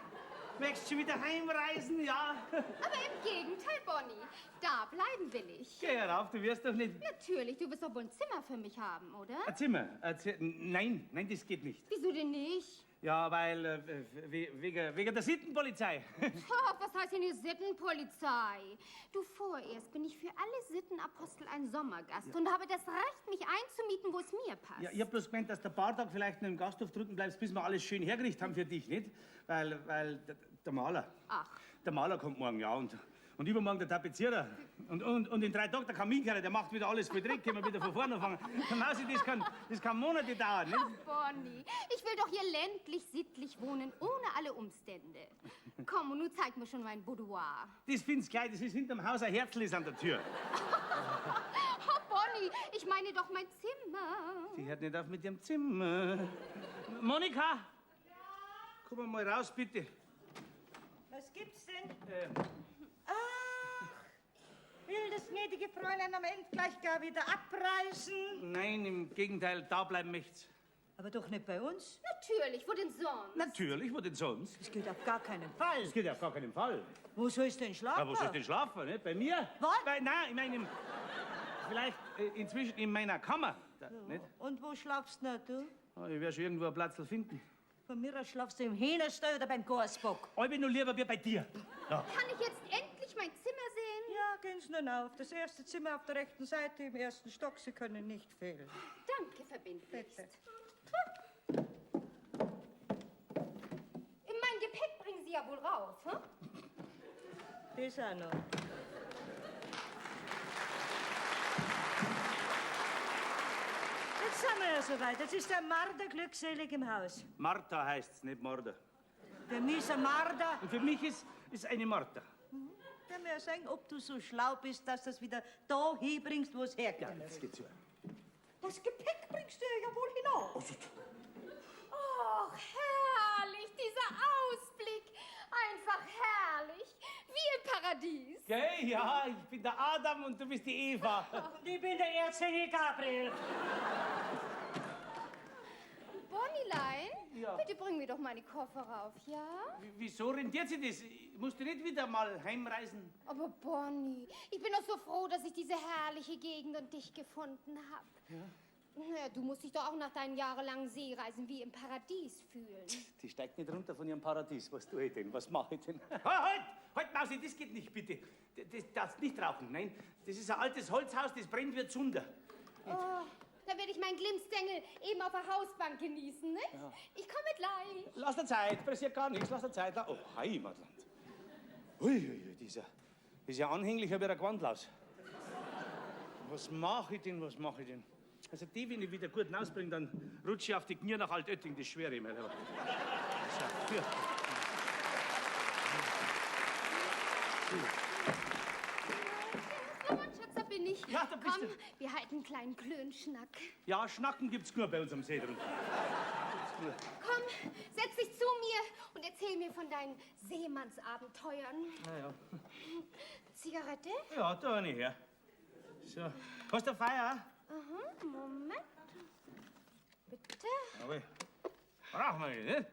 möchtest du schon wieder heimreisen, ja? Aber im Gegenteil, Bonnie, da bleiben will ich. Geh herauf, du wirst doch nicht... Natürlich, du wirst doch wohl ein Zimmer für mich haben, oder? Ein Zimmer? Ein Nein, nein, das geht nicht. Wieso denn nicht? Ja, weil, wegen der Sittenpolizei. Oh, was heißt denn hier Sittenpolizei? Du, vorerst bin ich für alle Sittenapostel ein Sommergast und habe das Recht, mich einzumieten, wo es mir passt. Ja, ich hab bloß gemeint, dass du ein paar Tage vielleicht noch im Gasthof drunten bleibst, bis wir alles schön hergerichtet haben für dich, nicht? Weil der Maler. Ach. Der Maler kommt morgen, ja, und übermorgen der Tapezierer. Und in 3 Tagen der Kaminkehrer, der macht wieder alles voll Dreck, können wir wieder von vorne anfangen. Der Mausi, das kann Monate dauern, nicht? Ach, Bonnie, ich will doch hier ländlich, sittlich wohnen, ohne alle Umstände. Komm, und nun zeig mir schon mein Boudoir. Das findest du gleich, das ist hinterm Haus ein Herzl ist an der Tür. Oh, Bonnie, ich meine doch mein Zimmer. Die hört nicht auf mit ihrem Zimmer. Monika! Ja? Komm mal raus, bitte. Was gibt's denn? Ach, will das gnädige Fräulein am Ende gleich gar wieder abreisen? Nein, im Gegenteil, da bleiben möcht's. Aber doch nicht bei uns. Natürlich, wo denn sonst? Natürlich, wo denn sonst? Das geht auf gar keinen Fall. Das geht auf gar keinen Fall. Wo sollst du denn schlafen? Ja, wo sollst du denn schlafen? Nicht? Bei mir? Was? Nein, ich meine, vielleicht inzwischen in meiner Kammer. Da, Ja. nicht? Und wo schlafst denn du? Oh, ich werde schon irgendwo einen Platz finden. Von mir aus schlafst du im Hähnerstall oder beim Gorsbock. Ich bin nur lieber wie bei dir. Ja. Kann ich jetzt endlich mein Zimmer sehen? Ja, gehen Sie nun auf. Das erste Zimmer auf der rechten Seite im ersten Stock. Sie können nicht fehlen. Danke, verbindlichst. Bitte. Mein Gepäck bringen Sie ja wohl rauf, hm? Das auch noch. Jetzt sind wir ja soweit. Jetzt ist der Marder glückselig im Haus. Martha heißt's, nicht Marder. Für mich ist ein Marder. Und für mich ist eine Martha. Mhm. Kann mir ja sagen, ob du so schlau bist, dass du das wieder da hinbringst, wo es herkommt. Ja, jetzt geht's ja. Das Gepäck bringst du ja wohl hinaus. Och, herrlich, dieser Ausblick. Einfach herrlich. Wie im Paradies. Gell, ja, ich bin der Adam und du bist die Eva. Und ich bin der Erzengel Gabriel. Bonnilein, Ja. bitte bring mir doch meine Koffer rauf, ja? Wieso rentiert sich das? Musst du nicht wieder mal heimreisen? Aber Bonnie, ich bin doch so froh, dass ich diese herrliche Gegend und dich gefunden habe. Ja. Naja, du musst dich doch auch nach deinen jahrelangen Seereisen wie im Paradies fühlen. Die steigt nicht runter von ihrem Paradies. Was tue ich denn? Was mache ich denn? Halt, halt! Halt, Mausi, das geht nicht, bitte. Das darfst nicht rauchen, nein. Das ist ein altes Holzhaus, das brennt wie Zunder. Oh, da werde ich meinen Glimmstängel eben auf der Hausbank genießen, ne? Ja. Ich komme gleich. Lass dir Zeit, pressiert gar nichts, lass dir Zeit. Oh, Heimatland. Uiuiui, dieser ist ja anhänglicher wie ein Gewandlaus. Was mache ich denn, was mache ich denn? Also die, wenn ich wieder gut rausbringe, dann rutsche ich auf die Knie nach Altötting, das schwöre ich mir. So, ja. Na, mein Schatz, da bin ich. Ja, da bist Komm, du. wir halten einen kleinen Klönschnack. Ja, Schnacken gibt's nur bei uns am See drunten. Komm, setz dich zu mir und erzähl mir von deinen Seemannsabenteuern. Na ja. Zigarette? Ja, da eine her. So. Hast du Feier? Aha, Moment. Bitte? Jawohl. Brauchen wir nicht, ne?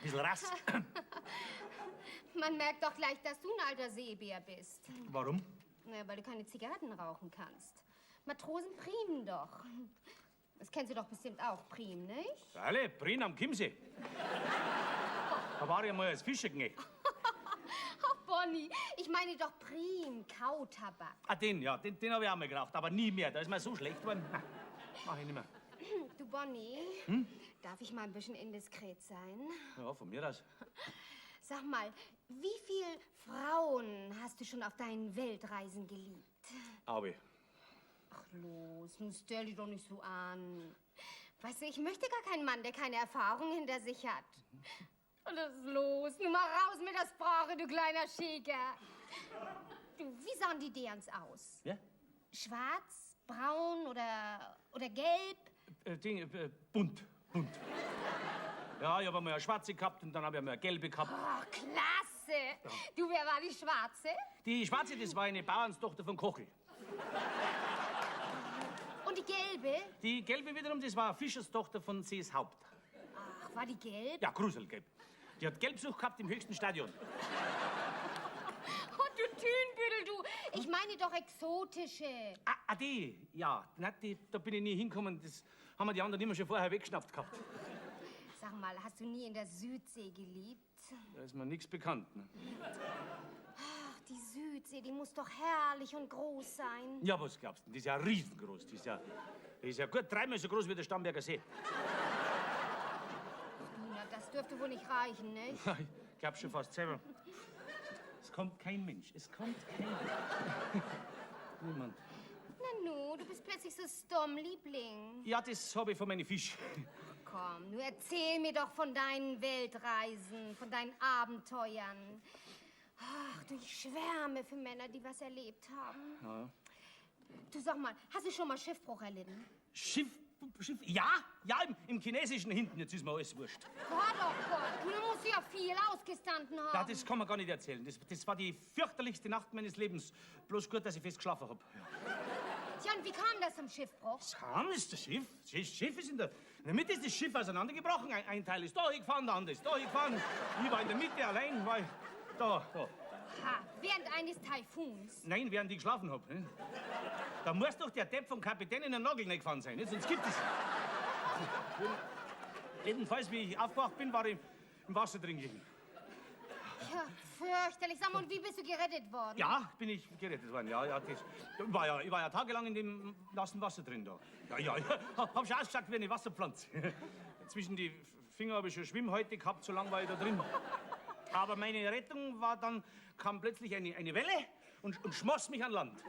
Bisschen Rass. Man merkt doch gleich, dass du ein alter Seebär bist. Warum? Naja, weil du keine Zigaretten rauchen kannst. Matrosen primen doch. Das kennst du doch bestimmt auch, Prim, nicht? Freilich, Prin am Chiemsee. Da war ich einmal als Fischerknecht. Ach, Bonnie, ich meine doch Prim, Kautabak. Ah, den, ja, den habe ich auch mal geraucht, aber nie mehr. Da ist mir so schlecht geworden. Nein, mach ich nicht mehr. Du, Bonnie, Hm? darf ich mal ein bisschen indiskret sein? Ja, von mir aus. Sag mal, wie viele Frauen hast du schon auf deinen Weltreisen geliebt? Aber. Ach los, nun stell dich doch nicht so an. Weißt du, ich möchte gar keinen Mann, der keine Erfahrung hinter sich hat. Und was ist los? Nun mal raus mit der Sprache, du kleiner Schäker. Du, wie sahen die Derns aus? Ja? Schwarz, braun oder gelb? Ding, bunt, bunt. Ja, ich habe einmal eine schwarze gehabt und dann habe ich einmal eine gelbe gehabt. Ach, klasse. Du, wer war die Schwarze? Die schwarze, das war eine Bauernstochter von Kochel. Und die gelbe? Die gelbe wiederum, das war eine Fischerstochter von Seeshaupt. Ach, war die gelb? Ja, gruselgelb. Die hat Gelbsucht gehabt im höchsten Stadion. Oh, du Tünbüdel, du. Ich meine doch exotische. Ah, die, ja. Na, die, da bin ich nie hingekommen. Das haben wir die anderen immer schon vorher weggeschnappt gehabt. Sag mal, hast du nie in der Südsee geliebt? Da ist mir nichts bekannt. Ne? Ach, die Südsee, die muss doch herrlich und groß sein. Ja, was glaubst du? Die ist ja riesengroß. Die ist ja gut dreimal so groß wie der Starnberger See. Na, das dürfte wohl nicht reichen, nicht? Ich glaub schon fast selber. Es kommt kein Mensch. Es kommt kein Mensch. Niemand. Na nu, du bist plötzlich so stumm, Liebling. Ja, das habe ich von meinen Fisch. Komm, nu erzähl mir doch von deinen Weltreisen, von deinen Abenteuern. Ach, du, ich schwärme für Männer, die was erlebt haben. Ja. Du, sag mal, hast du schon mal Schiffbruch erlitten? Schiff, ja, ja, im Chinesischen hinten, jetzt ist mir alles wurscht. Gott, oh Gott, du musst ja viel ausgestanden haben. Ja, das kann man gar nicht erzählen. Das war die fürchterlichste Nacht meines Lebens. Bloß gut, dass ich fest geschlafen hab. Tja, und wie kam das zum Schiffbruch? Kam ist das Schiff? Das Schiff ist in der Mitte ist das Schiff auseinandergebrochen. Ein Teil ist da gefahren, der andere ist da gefahren. Ich war in der Mitte allein, weil da. Ha, während eines Taifuns. Nein, während ich geschlafen hab. Ne? Da muss doch der Depp vom Kapitän in den Nagel nicht gefahren sein, ne? Sonst gibt es. Jedenfalls, wie ich aufgewacht bin, war ich im Wasser drin gelegen. Ja, fürchterlich. Sag mal, und wie bist du gerettet worden? Ja, bin ich gerettet worden. Ja, ja, das, ich war ja tagelang in dem nassen Wasser drin da. Ja, ja, hab schon ausgeschaut wie eine Wasserpflanze. Zwischen die Finger habe ich schon Schwimmhäute gehabt, so lange war ich da drin. Aber meine Rettung war dann, kam plötzlich eine Welle und schmoss mich an Land.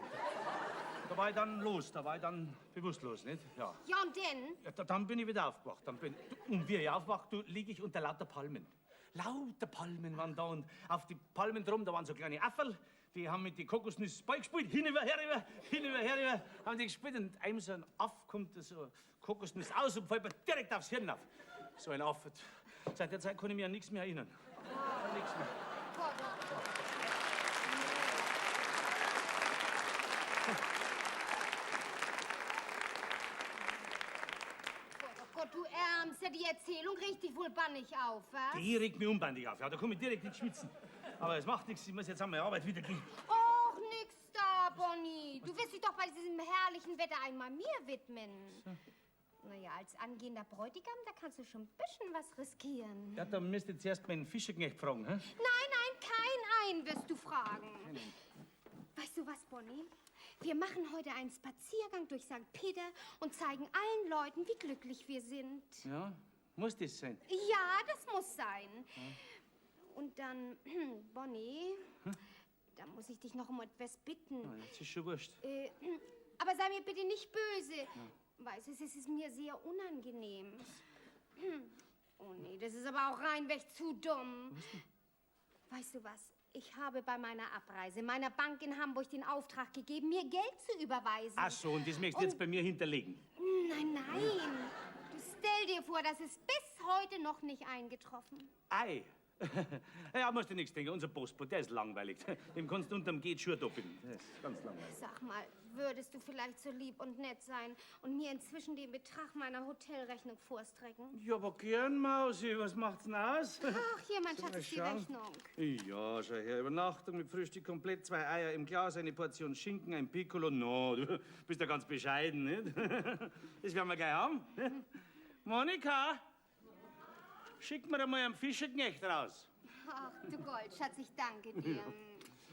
Da war ich dann los, da war ich dann bewusstlos, nicht? Ja. Ja, und denn? Ja, dann bin ich wieder aufgewacht. Und wie ich aufwacht, liege ich unter lauter Palmen. Lauter Palmen waren da und auf die Palmen drum, da waren so kleine Afferl, Die haben mit den Kokosnüssen Ball gespielt, hinüber, herüber, hinüber, herüber, haben die gespielt und einem so ein Aff kommt so eine Kokosnuss aus und fällt mir direkt aufs Hirn auf. So ein Aff. Seit der Zeit kann ich mich an nichts mehr erinnern. An nichts mehr. Gott, oh Gott. Gott, oh Gott, du Ärmster, die Erzählung regt dich wohl bannig auf, was? Die regt mich unbandig auf. Ja, da komme ich direkt ins Schwitzen. Aber es macht nichts, ich muss jetzt an meine Arbeit wieder gehen. Och, nix da, Bonnie. Du wirst dich doch bei diesem herrlichen Wetter einmal mir widmen. Naja, als angehender Bräutigam, da kannst du schon ein bisschen was riskieren. Ja, da müsst ihr zuerst meinen Fischerknecht fragen, hä? Nein, nein, kein ein wirst du fragen. Weißt du was, Bonnie? Wir machen heute einen Spaziergang durch St. Peter und zeigen allen Leuten, wie glücklich wir sind. Ja, muss das sein? Ja, das muss sein. Und dann, Bonnie, da muss ich dich noch um etwas bitten. Na, jetzt ist schon wurscht. Aber sei mir bitte nicht böse. Weißt du, es ist mir sehr unangenehm. Oh nee, das ist aber auch reinweg zu dumm. Weißt du was? Ich habe bei meiner Abreise meiner Bank in Hamburg den Auftrag gegeben, mir Geld zu überweisen. Ach so, und das möchtest du jetzt bei mir hinterlegen? Nein, nein. Du stell dir vor, das ist bis heute noch nicht eingetroffen. Ei. Ja, musst du nichts denken. Unser Postbote, der ist langweilig. Dem kannst du unterm Geht Schuhe doppeln. Das ist ganz langweilig. Sag mal, würdest du vielleicht so lieb und nett sein und mir inzwischen den Betrag meiner Hotelrechnung vorstrecken? Ja, aber gern, Mausi. Was macht's denn aus? Ach, hier, mein Schatz, Mal ist die schauen. Rechnung. Ja, schau her. Übernachtung mit Frühstück komplett, 2 Eier im Glas, eine Portion Schinken, ein Piccolo. No, du bist ja ganz bescheiden, nicht? Das werden wir gleich haben. Monika, schick mir einmal einen Fischerknecht raus. Ach, du Goldschatz, ich danke dir.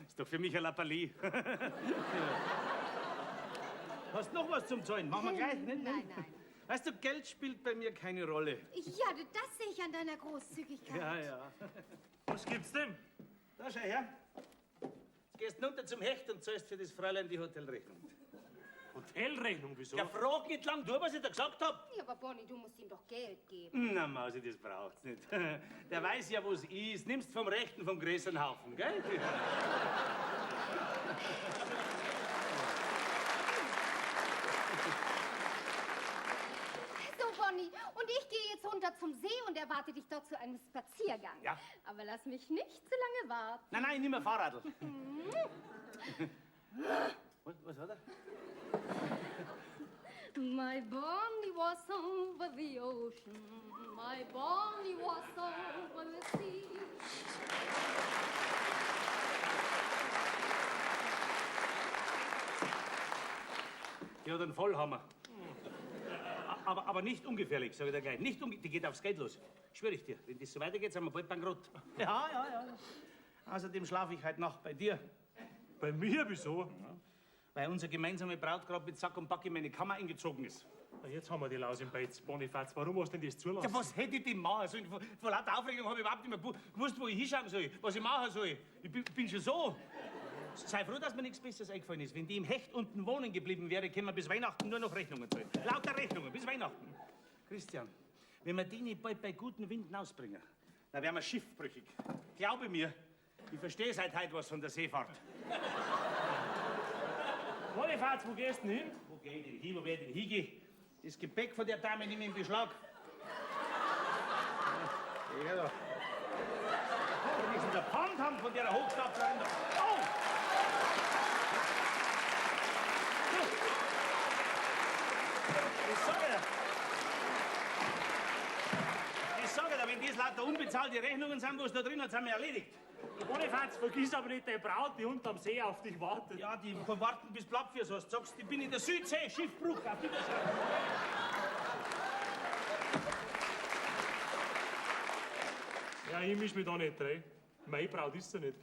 Ist doch für mich ein Lappalie. Hast noch was zum Zahlen? Machen wir gleich, nicht? Nein, nein. Weißt du, Geld spielt bei mir keine Rolle. Ja, du, das sehe ich an deiner Großzügigkeit. Ja, ja. Was gibt's denn? Da, schau her. Jetzt gehst du runter zum Hecht und zahlst für das Fräulein die Hotelrechnung. Hotelrechnung, wieso? Ja, frag nicht lang du, was ich da gesagt hab. Ja, aber Bonnie, du musst ihm doch Geld geben. Na, Mausi, das braucht's nicht. Der weiß ja, wo's ist. Nimmst vom Rechten vom größeren Haufen, gell? So, Bonnie, und ich gehe jetzt runter zum See und erwarte dich dort zu einem Spaziergang. Ja. Aber lass mich nicht zu lange warten. Nein, nein, nimm ein Fahrradl. Was hat er? My Bonnie was over the ocean. My Bonnie was over the sea. Die hat einen Vollhammer. Aber nicht ungefährlich, sag ich dir gleich. Nicht die geht aufs Geld los. Schwör ich dir. Wenn das so weitergeht, sind wir bald bankrott. Ja, ja, ja. Außerdem schlafe ich heute Nacht bei dir. Bei mir, wieso? Ja. Weil unser gemeinsamer Braut gerade mit Sack und Pack in meine Kammer eingezogen ist. Na, jetzt haben wir die Laus im Beiz. Bonifaz, warum hast du denn das zulassen? Ja, was hätte ich denn machen sollen? Vor lauter Aufregung habe ich überhaupt nicht mehr gewusst, wo ich hinschauen soll, was ich machen soll. Ich bin schon so. Sei froh, dass mir nichts Besseres eingefallen ist. Wenn die im Hecht unten wohnen geblieben wäre, kämen wir bis Weihnachten nur noch Rechnungen zahlen. Lauter Rechnungen, bis Weihnachten. Christian, wenn wir die nicht bald bei guten Winden ausbringen, dann wären wir schiffbrüchig. Glaube mir, ich verstehe seit heute was von der Seefahrt. Bonifaz, wo gehst du denn hin? Wo geh ich denn hin? Wo werde ich denn hingehen? Das Gepäck von der Dame nehme ich in Beschlag. Ja, da. Wenigstens der Pfand haben von der Hochstaplerin da. Oh! Das sag ich dir. Das sag ich dir, wenn das lauter unbezahlte Rechnungen sind, was da drin hat, sind wir erledigt. Bonifaz, vergiss aber nicht deine Braut, die unterm See auf dich wartet. Ja, die kann warten, bis Blattfürs hast. Sagst, ich bin in der Südsee, Schiffbruch, auf Wiedersehen. Ja, ich misch mich da nicht rein. Meine Braut ist sie nicht.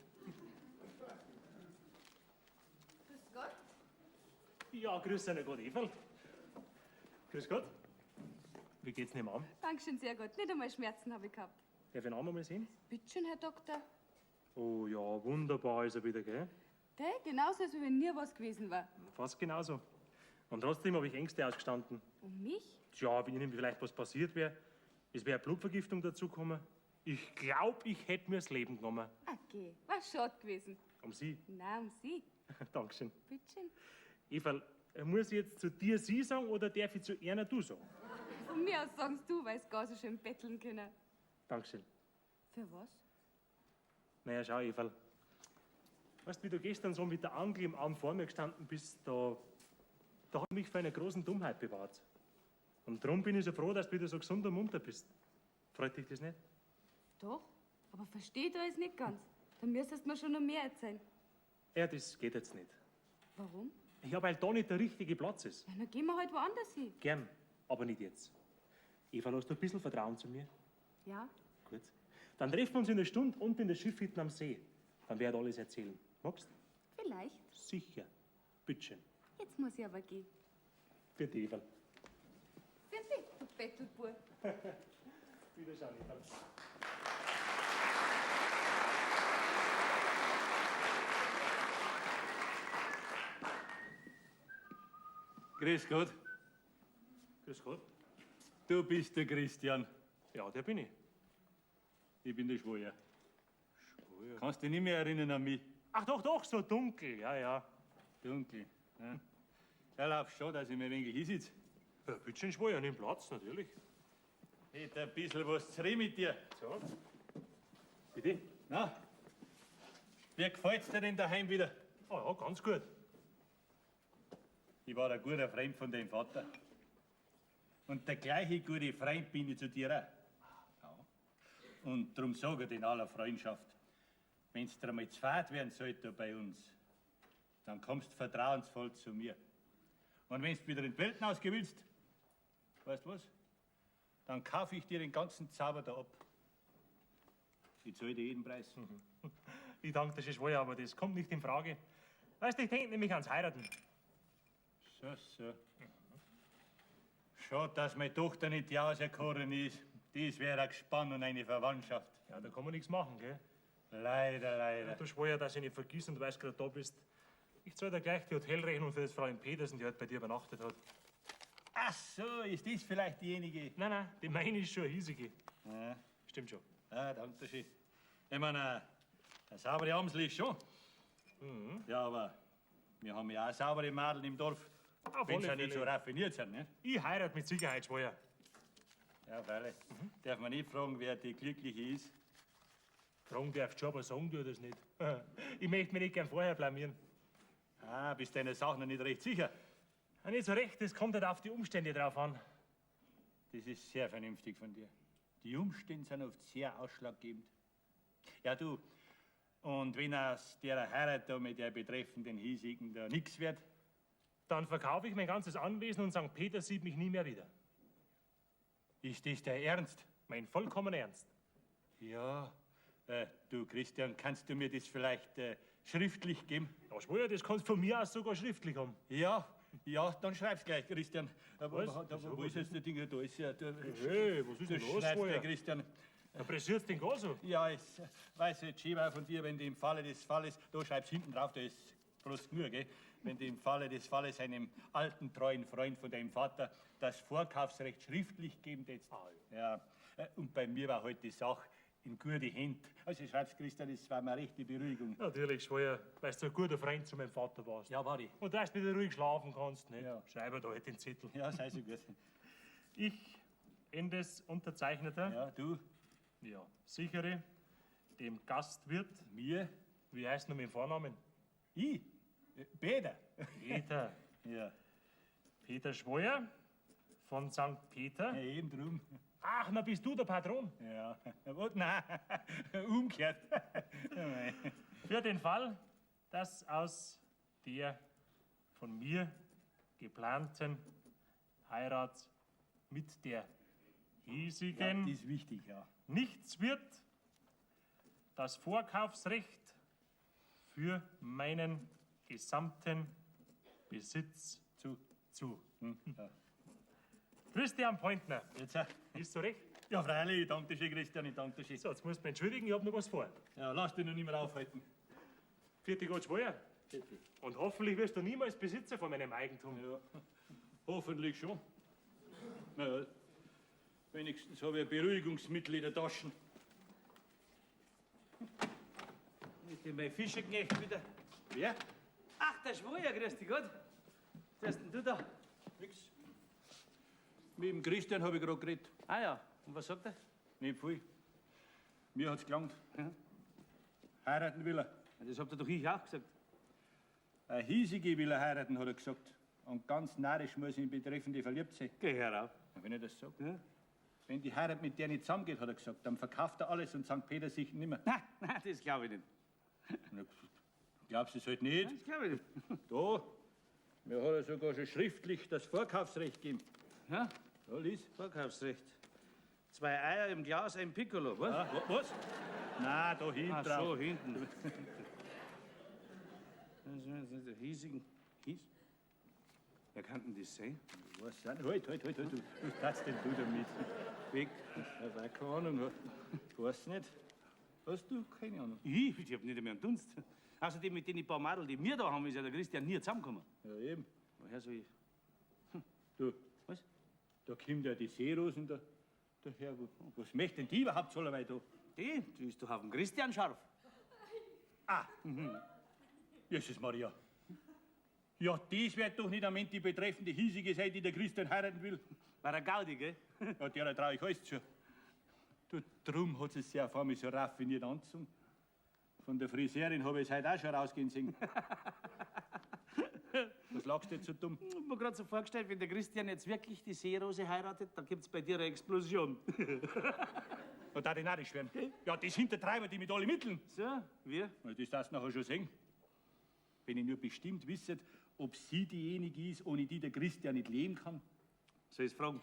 Grüß Gott. Ja, grüß dich Gott, Everl. Grüß Gott. Wie geht's denn dem Arm? Dankeschön, sehr gut. Nicht einmal Schmerzen habe ich gehabt. Darf ich den Arm einmal sehen? Bitte schön, Herr Doktor. Oh ja, wunderbar ist er wieder, gell? Der, genauso, als wenn nie was gewesen war. Fast genauso. Und trotzdem habe ich Ängste ausgestanden. Um mich? Tja, wenn Ihnen vielleicht was passiert wäre, es wäre Blutvergiftung dazugekommen. Ich glaub, ich hätt mir's Leben genommen. Okay, war schade gewesen. Um sie. Nein, um Sie. Dankeschön. Bitteschön. Eva, muss ich jetzt zu dir sie sagen oder darf ich zu einer du sagen? Von mir aus sagst du, weil gar so schön betteln können. Dankeschön. Für was? Naja, schau, Eva. Weißt du, wie du gestern so mit der Angel im Arm vor mir gestanden bist, da hat mich vor einer großen Dummheit bewahrt. Und drum bin ich so froh, dass du wieder so gesund und munter bist. Freut dich das nicht? Doch, aber verstehe da es nicht ganz. Da müsstest du mir schon noch mehr erzählen. Ja, das geht jetzt nicht. Warum? Ja, weil da nicht der richtige Platz ist. Ja, dann gehen wir halt woanders hin. Gern, aber nicht jetzt. Eva, hast du ein bisschen Vertrauen zu mir? Ja, Gut. Dann treffen wir uns in der Stunde unten in der Schiffhütte am See. Dann werde ich alles erzählen. Magst? vielleicht. Sicher. Bitteschön. Jetzt muss ich aber gehen. Bitte, Eva. Bitte, du Bettelbub. Wiederschauen, Eva. Grüß Gott. Grüß Gott. Du bist der Christian. Ja, der bin ich. Ich bin der Schwoyer. Schwoyer? Kannst dich nicht mehr erinnern an mich? Ach doch, doch, so dunkel, ja, ja. Dunkel. Ja. Ja, lauf schon, dass ich mir ein wenig hinsitze. Ja, bitteschön, Schwoyer, nimm Platz, natürlich. Hätte ein bisschen was zu reden mit dir. So. Bitte? Na, wie gefällt's dir denn daheim wieder? Ah ja, ganz gut. Ich war ein guter Freund von deinem Vater. Und der gleiche gute Freund bin ich zu dir auch. Ja. Und drum sage ich in aller Freundschaft, wenn's dir einmal zu fad werden sollte bei uns, dann kommst du vertrauensvoll zu mir. Und wenn's wieder in die Welt hinausgehen willst, weißt du was? Dann kaufe ich dir den ganzen Zauber da ab. Ich zahle dir jeden Preis. Ich danke dir schon schwer, aber das kommt nicht in Frage. Weißt du, ich denke nämlich ans Heiraten. So, so. Schade, dass meine Tochter nicht die auserkoren ist. Das wäre ein Gespann und eine Verwandtschaft. Ja, da kann man nichts machen, gell? Leider, leider. Ja, du schwör, dass ich nicht vergiss und weißt gerade da bist. Ich zahle dir gleich die Hotelrechnung für das Fräulein Petersen, die heute bei dir übernachtet hat. Ach so, ist das vielleicht diejenige? Nein, nein, die meine ist schon eine hiesige. Ja. Stimmt schon. Ah, danke schön. Ich meine, eine saubere Amsel ist schon. Mhm. Ja, aber wir haben ja auch saubere Madeln im Dorf. Auf Wenn alle sie ja nicht so Fälle. raffiniert sind, ne? Ich heirate mit Sicherheit, Schwör. Ja, freilich. Darf man nicht fragen, wer die Glückliche ist? Fragen darfst du schon, aber sagen tu das nicht. Ich möchte mich nicht gern vorher blamieren. Ah, bist deiner Sache noch nicht recht sicher? Ja, nicht so recht, das kommt halt auf die Umstände drauf an. Das ist sehr vernünftig von dir. Die Umstände sind oft sehr ausschlaggebend. Ja, du, und wenn aus der Heirat da mit der betreffenden hiesigen da nix wird? Dann verkaufe ich mein ganzes Anwesen und St. Peter sieht mich nie mehr wieder. Ist das der Ernst? Mein vollkommener Ernst. Ja. Du, Christian, kannst du mir das vielleicht schriftlich geben? Ja, schwör, das kannst du von mir aus sogar schriftlich haben. Ja, ja, dann schreib's gleich, Christian. Aber Was? Da, Wieso? wo ist jetzt der Ding? Da ist ja. Da, Hey, was ist denn du los, schreibst Schwör? gleich, Christian. Da pressiert's den gar so. Ja, ich weiß jetzt schön war von dir, wenn du im Falle des Falles, da schreibst hinten drauf, da ist bloß nur, gell? Wenn du im Falle des Falles einem alten, treuen Freund von deinem Vater das Vorkaufsrecht schriftlich geben tätst. Ah, ja. Und bei mir war heute die Sache in gute Hände. Also schreibst, Christian, das war mir eine rechte Beruhigung. Natürlich, Schwör, weil du so ein guter Freund zu meinem Vater warst. Ja, war ich. Und dass du wieder ruhig schlafen kannst, nicht? Ja. Schreib da halt den Zettel. Ja, sei so gut. Ich, Endes Unterzeichneter. Ja, du. Ja, sichere dem Gastwirt. Mir? Wie heißt du mit dem Vornamen? Ich? Peter. Peter. Ja. Peter Schwoyer von St. Peter. Ja, eben drum. Ach, na bist du der Patron. Ja. Was? Nein, umgekehrt. Für den Fall, dass aus der von mir geplanten Heirat mit der hiesigen Ja, das ist wichtig, ja. nichts wird, das Vorkaufsrecht für meinen gesamten Besitz Zu. zu. Hm, ja. Christian Pointner. Jetzt, ja. Ist so recht? Ja, freilich, ich danke dir schön, Christian, ich danke dir schön. So, jetzt musst du mich entschuldigen, ich hab noch was vor. Ja, lass dich noch nicht mehr aufhalten. Vierte Gott schwer. Vierte. Und hoffentlich wirst du niemals Besitzer von meinem Eigentum. Ja, hoffentlich schon. Na ja, wenigstens habe ich ein Beruhigungsmittel in der Tasche. Mit dem mein Fischerknecht wieder. Wer? Ach, der Schwuler, grüß dich Gott. Was ist denn du da? Nix. Mit dem Christian habe ich gerade geredet. Ah ja, und was sagt er? Nicht viel. Mir hat's gelangt. Heiraten will er. Ja, das habt ihr doch ich auch gesagt. Eine hiesige will er heiraten, hat er gesagt. Und ganz narrisch muss ihn betreffende verliebt sein. Geh herauf. Ja, wenn er das sagt. Ja. Wenn die Heirat mit der nicht zusammengeht, hat er gesagt, dann verkauft er alles und St. Peter sich nimmer. Nein, nein, das glaube ich nicht. Na, glaubst du es halt nicht? Das glaube ich nicht. Da, mir hat er sogar schon schriftlich das Vorkaufsrecht gegeben. Ja? Da, lies. Vorkaufsrecht. Zwei Eier im Glas, ein Piccolo, was? Ah, was? Nein, da hinten Ach drauf. so, hinten. Das ist der hiesigen. Hies? Wer kann denn das sein? Ich weiß auch nicht. Halt, halt, halt, halt. Du, was tatst denn du damit? Weg. Ich hab auch keine Ahnung. Ich weiß nicht. Hast du keine Ahnung? Ich? Ich hab nicht einmal einen Dunst. Außerdem mit den paar Madel, die wir da haben, ist ja der Christian nie zusammengekommen. Ja, eben. Woher soll ich. Du. Was? Da kommt ja die Seerosen da, daher. Was möchte denn die überhaupt so weit da? Die? Die ist doch auf dem Christian scharf. Ah! Jesus Maria. Ja, das wird doch nicht am Ende die betreffende hiesige sein, die der Christian heiraten will. War ein Gaudi, gell? Ja, der trau ich alles zu. Du, drum hat sie sich auf einmal so raffiniert angezogen. Von der Friseurin habe ich es heute auch schon rausgehen sehen. Was lachst du jetzt so dumm? Ich hab mir gerade so vorgestellt, wenn der Christian jetzt wirklich die Seerose heiratet, dann gibt's bei dir eine Explosion. Da darf ich narrisch werden. Ja, das hintertreiben die mit allen Mitteln. So, wir? Na, das darfst du nachher schon sehen. Wenn ich nur bestimmt wisset, ob sie diejenige ist, ohne die der Christian nicht leben kann. Soll ich's fragen?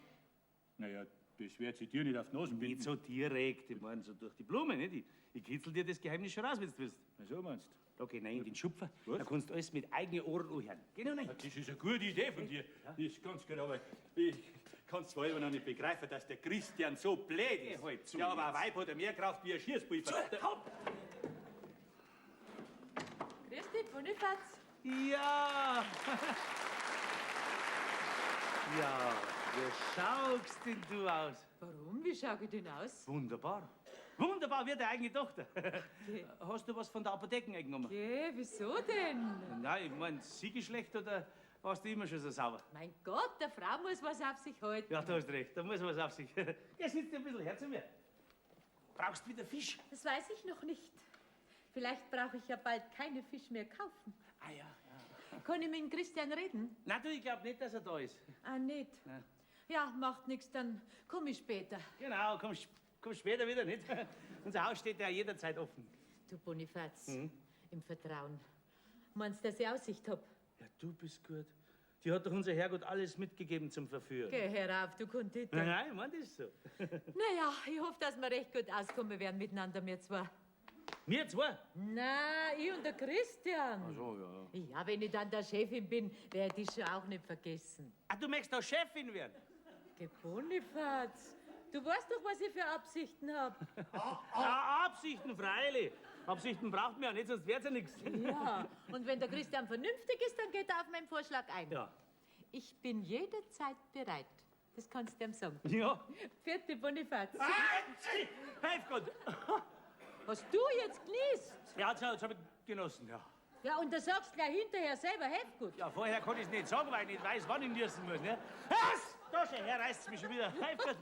Naja, das wird sie dir nicht auf die Nase binden. Nicht so direkt, ich mein so durch die Blume, nicht? Ich kitzel dir das Geheimnis schon raus, wenn du willst. Na, so meinst du? Da geh rein in den Schupfer, Was? da kannst du alles mit eigenen Ohren anhören. Geh nur rein. Ja, das ist eine gute Idee von dir. Das ist ganz gut, aber ich kann zwar immer noch nicht begreifen, dass der Christian so blöd ist. Geh halt zu ja, aber ein jetzt. Weib hat ja mehr Kraft wie ein Schießpulver. Komm! Grüß dich, Bonifaz. Ja! Ja, wie schaust denn du aus? Warum? Wie schau ich denn aus? Wunderbar. Wunderbar, wie deine eigene Tochter. Hast du was von der Apotheke eingenommen? Geh, wieso denn? Nein, ich mein, sie schlecht oder warst du immer schon so sauber? Mein Gott, der Frau muss was auf sich halten. Ja, du hast recht, da muss was auf sich. Geh, sitz dir ein bisschen her zu mir. Brauchst wieder Fisch? Das weiß ich noch nicht. Vielleicht brauche ich ja bald keine Fisch mehr kaufen. Ah ja, ja. Kann ich mit dem Christian reden? Nein, du, ich glaub nicht, dass er da ist. Ah, nicht. Ja, macht nichts, dann komm ich später. Genau, komm, komm später wieder, nicht? Unser Haus steht ja jederzeit offen. Du Bonifaz, im Vertrauen. Meinst du, dass ich Aussicht hab? Ja, du bist gut. Die hat doch unser Herrgott alles mitgegeben zum Verführen. Geh herauf, du Konditor. Nein, nein, ich mein das so. Naja, ich hoffe, dass wir recht gut auskommen werden miteinander, wir zwei. Wir zwei? Na, ich und der Christian. Ach so, ja. Ja, wenn ich dann der Chefin bin, werde ich dich schon auch nicht vergessen. Ah, du möchtest auch Chefin werden? Geh, Bonifaz, du weißt doch, was ich für Absichten hab. Ah, Absichten, freilich. Absichten braucht man ja nicht, sonst wär's ja nichts. Ja, und wenn der Christian vernünftig ist, dann geht er auf meinen Vorschlag ein. Ja. Ich bin jederzeit bereit. Das kannst du ihm sagen. Ja. Vierte Bonifaz. Ah, Helf Gott. Hast du jetzt genießt? Ja, das hab ich genossen, ja. Ja, und da sagst du gleich hinterher selber, helf gut. Ja, vorher konnte ich es nicht sagen, weil ich nicht weiß, wann ich niesen muss, ne? Was? Da schon her, reißt's mich schon wieder. Helf Gott.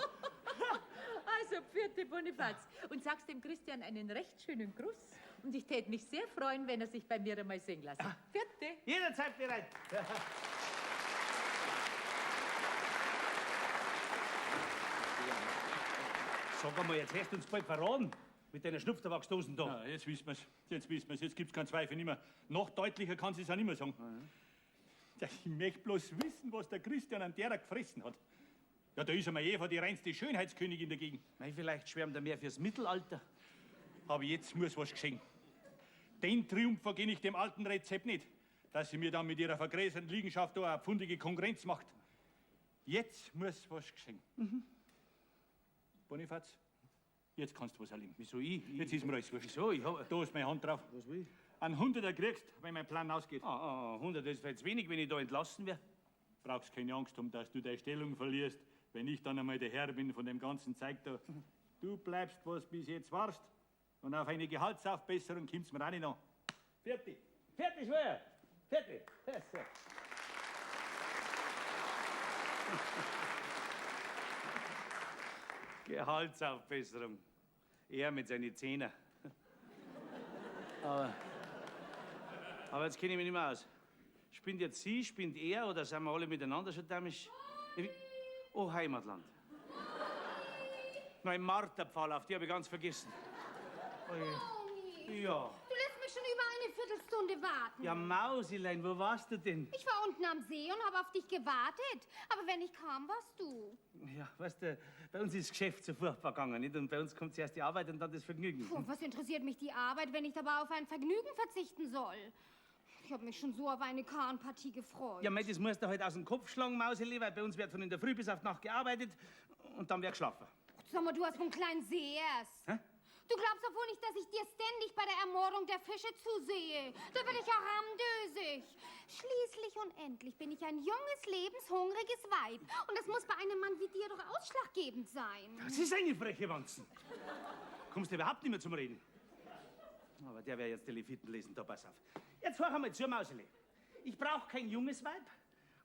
Also, vierte Bonifaz. Und sagst dem Christian einen recht schönen Gruß. Und ich täte mich sehr freuen, wenn er sich bei mir einmal sehen lässt. Vierte. Jederzeit bereit. Sag einmal, jetzt hast du uns bald verraten. Mit deiner Schnupftabaksdosen da. Ja, jetzt wissen wir's. Jetzt wissen wir's. Jetzt gibt's keinen Zweifel nimmer. Noch deutlicher kann sie es auch nimmer sagen. Ja, ich möchte bloß wissen, was der Christian an derer gefressen hat. Ja, da ist einmal Eva die reinste Schönheitskönigin dagegen. Mei, vielleicht schwärmt er mehr fürs Mittelalter. Aber jetzt muss was geschehen. Den Triumph vergönn ich dem alten Rezept nicht, dass sie mir dann mit ihrer vergräserten Liegenschaft da eine pfundige Konkurrenz macht. Jetzt muss was geschehen. Bonifaz, jetzt kannst du was erleben. Wieso ich? Jetzt ist mir alles wurscht. Wieso? Ich hab... Da ist meine Hand drauf. Was will ich? Ein Hunderter kriegst, wenn mein Plan ausgeht. Ah, ah, 100 ist jetzt wenig, wenn ich da entlassen werde. Brauchst keine Angst haben, dass du deine Stellung verlierst, wenn ich dann einmal der Herr bin von dem ganzen Zeug da. Du bleibst, was bis jetzt warst. Und auf eine Gehaltsaufbesserung kommt's mir auch nicht an. Fertig. Fertig, schwer. Fertig. Ja, so. Gehaltsaufbesserung. Er mit seinen Zähnen. Aber, aber jetzt kenne ich mich nicht mehr aus. Spinnt jetzt sie, spinnt er oder sind wir alle miteinander schon dämisch? Oh, Heimatland. Nein, Marterpfahl, auf die habe ich ganz vergessen. Toni, Ja. du lässt mich schon über eine Viertelstunde warten. Ja, Mausilein, wo warst du denn? Ich war unten am See und habe auf dich gewartet. Aber wenn ich kam, warst du. Ja, weißt du, bei uns ist das Geschäft so furchtbar gegangen, nicht? Und bei uns kommt zuerst die Arbeit und dann das Vergnügen. Puh, was interessiert mich die Arbeit, wenn ich dabei auf ein Vergnügen verzichten soll? Ich habe mich schon so auf eine Kahnpartie gefreut. Ja, mei, das musst du halt aus dem Kopf schlagen, Mauseli, weil bei uns wird von in der Früh bis auf die Nacht gearbeitet und dann wird geschlafen. Sag mal, du hast vom kleinen See erst. Hä? Du glaubst doch wohl nicht, dass ich dir ständig bei der Ermordung der Fische zusehe. Da werde ich ja ramdösig. Schließlich und endlich bin ich ein junges, lebenshungriges Weib. Und das muss bei einem Mann wie dir doch ausschlaggebend sein. Das ist eine freche Wanzen. Kommst du überhaupt nicht mehr zum Reden. Aber der wird jetzt die Leviten lesen, da pass auf. Jetzt hör einmal zu, Mauseli. Ich brauche kein junges Weib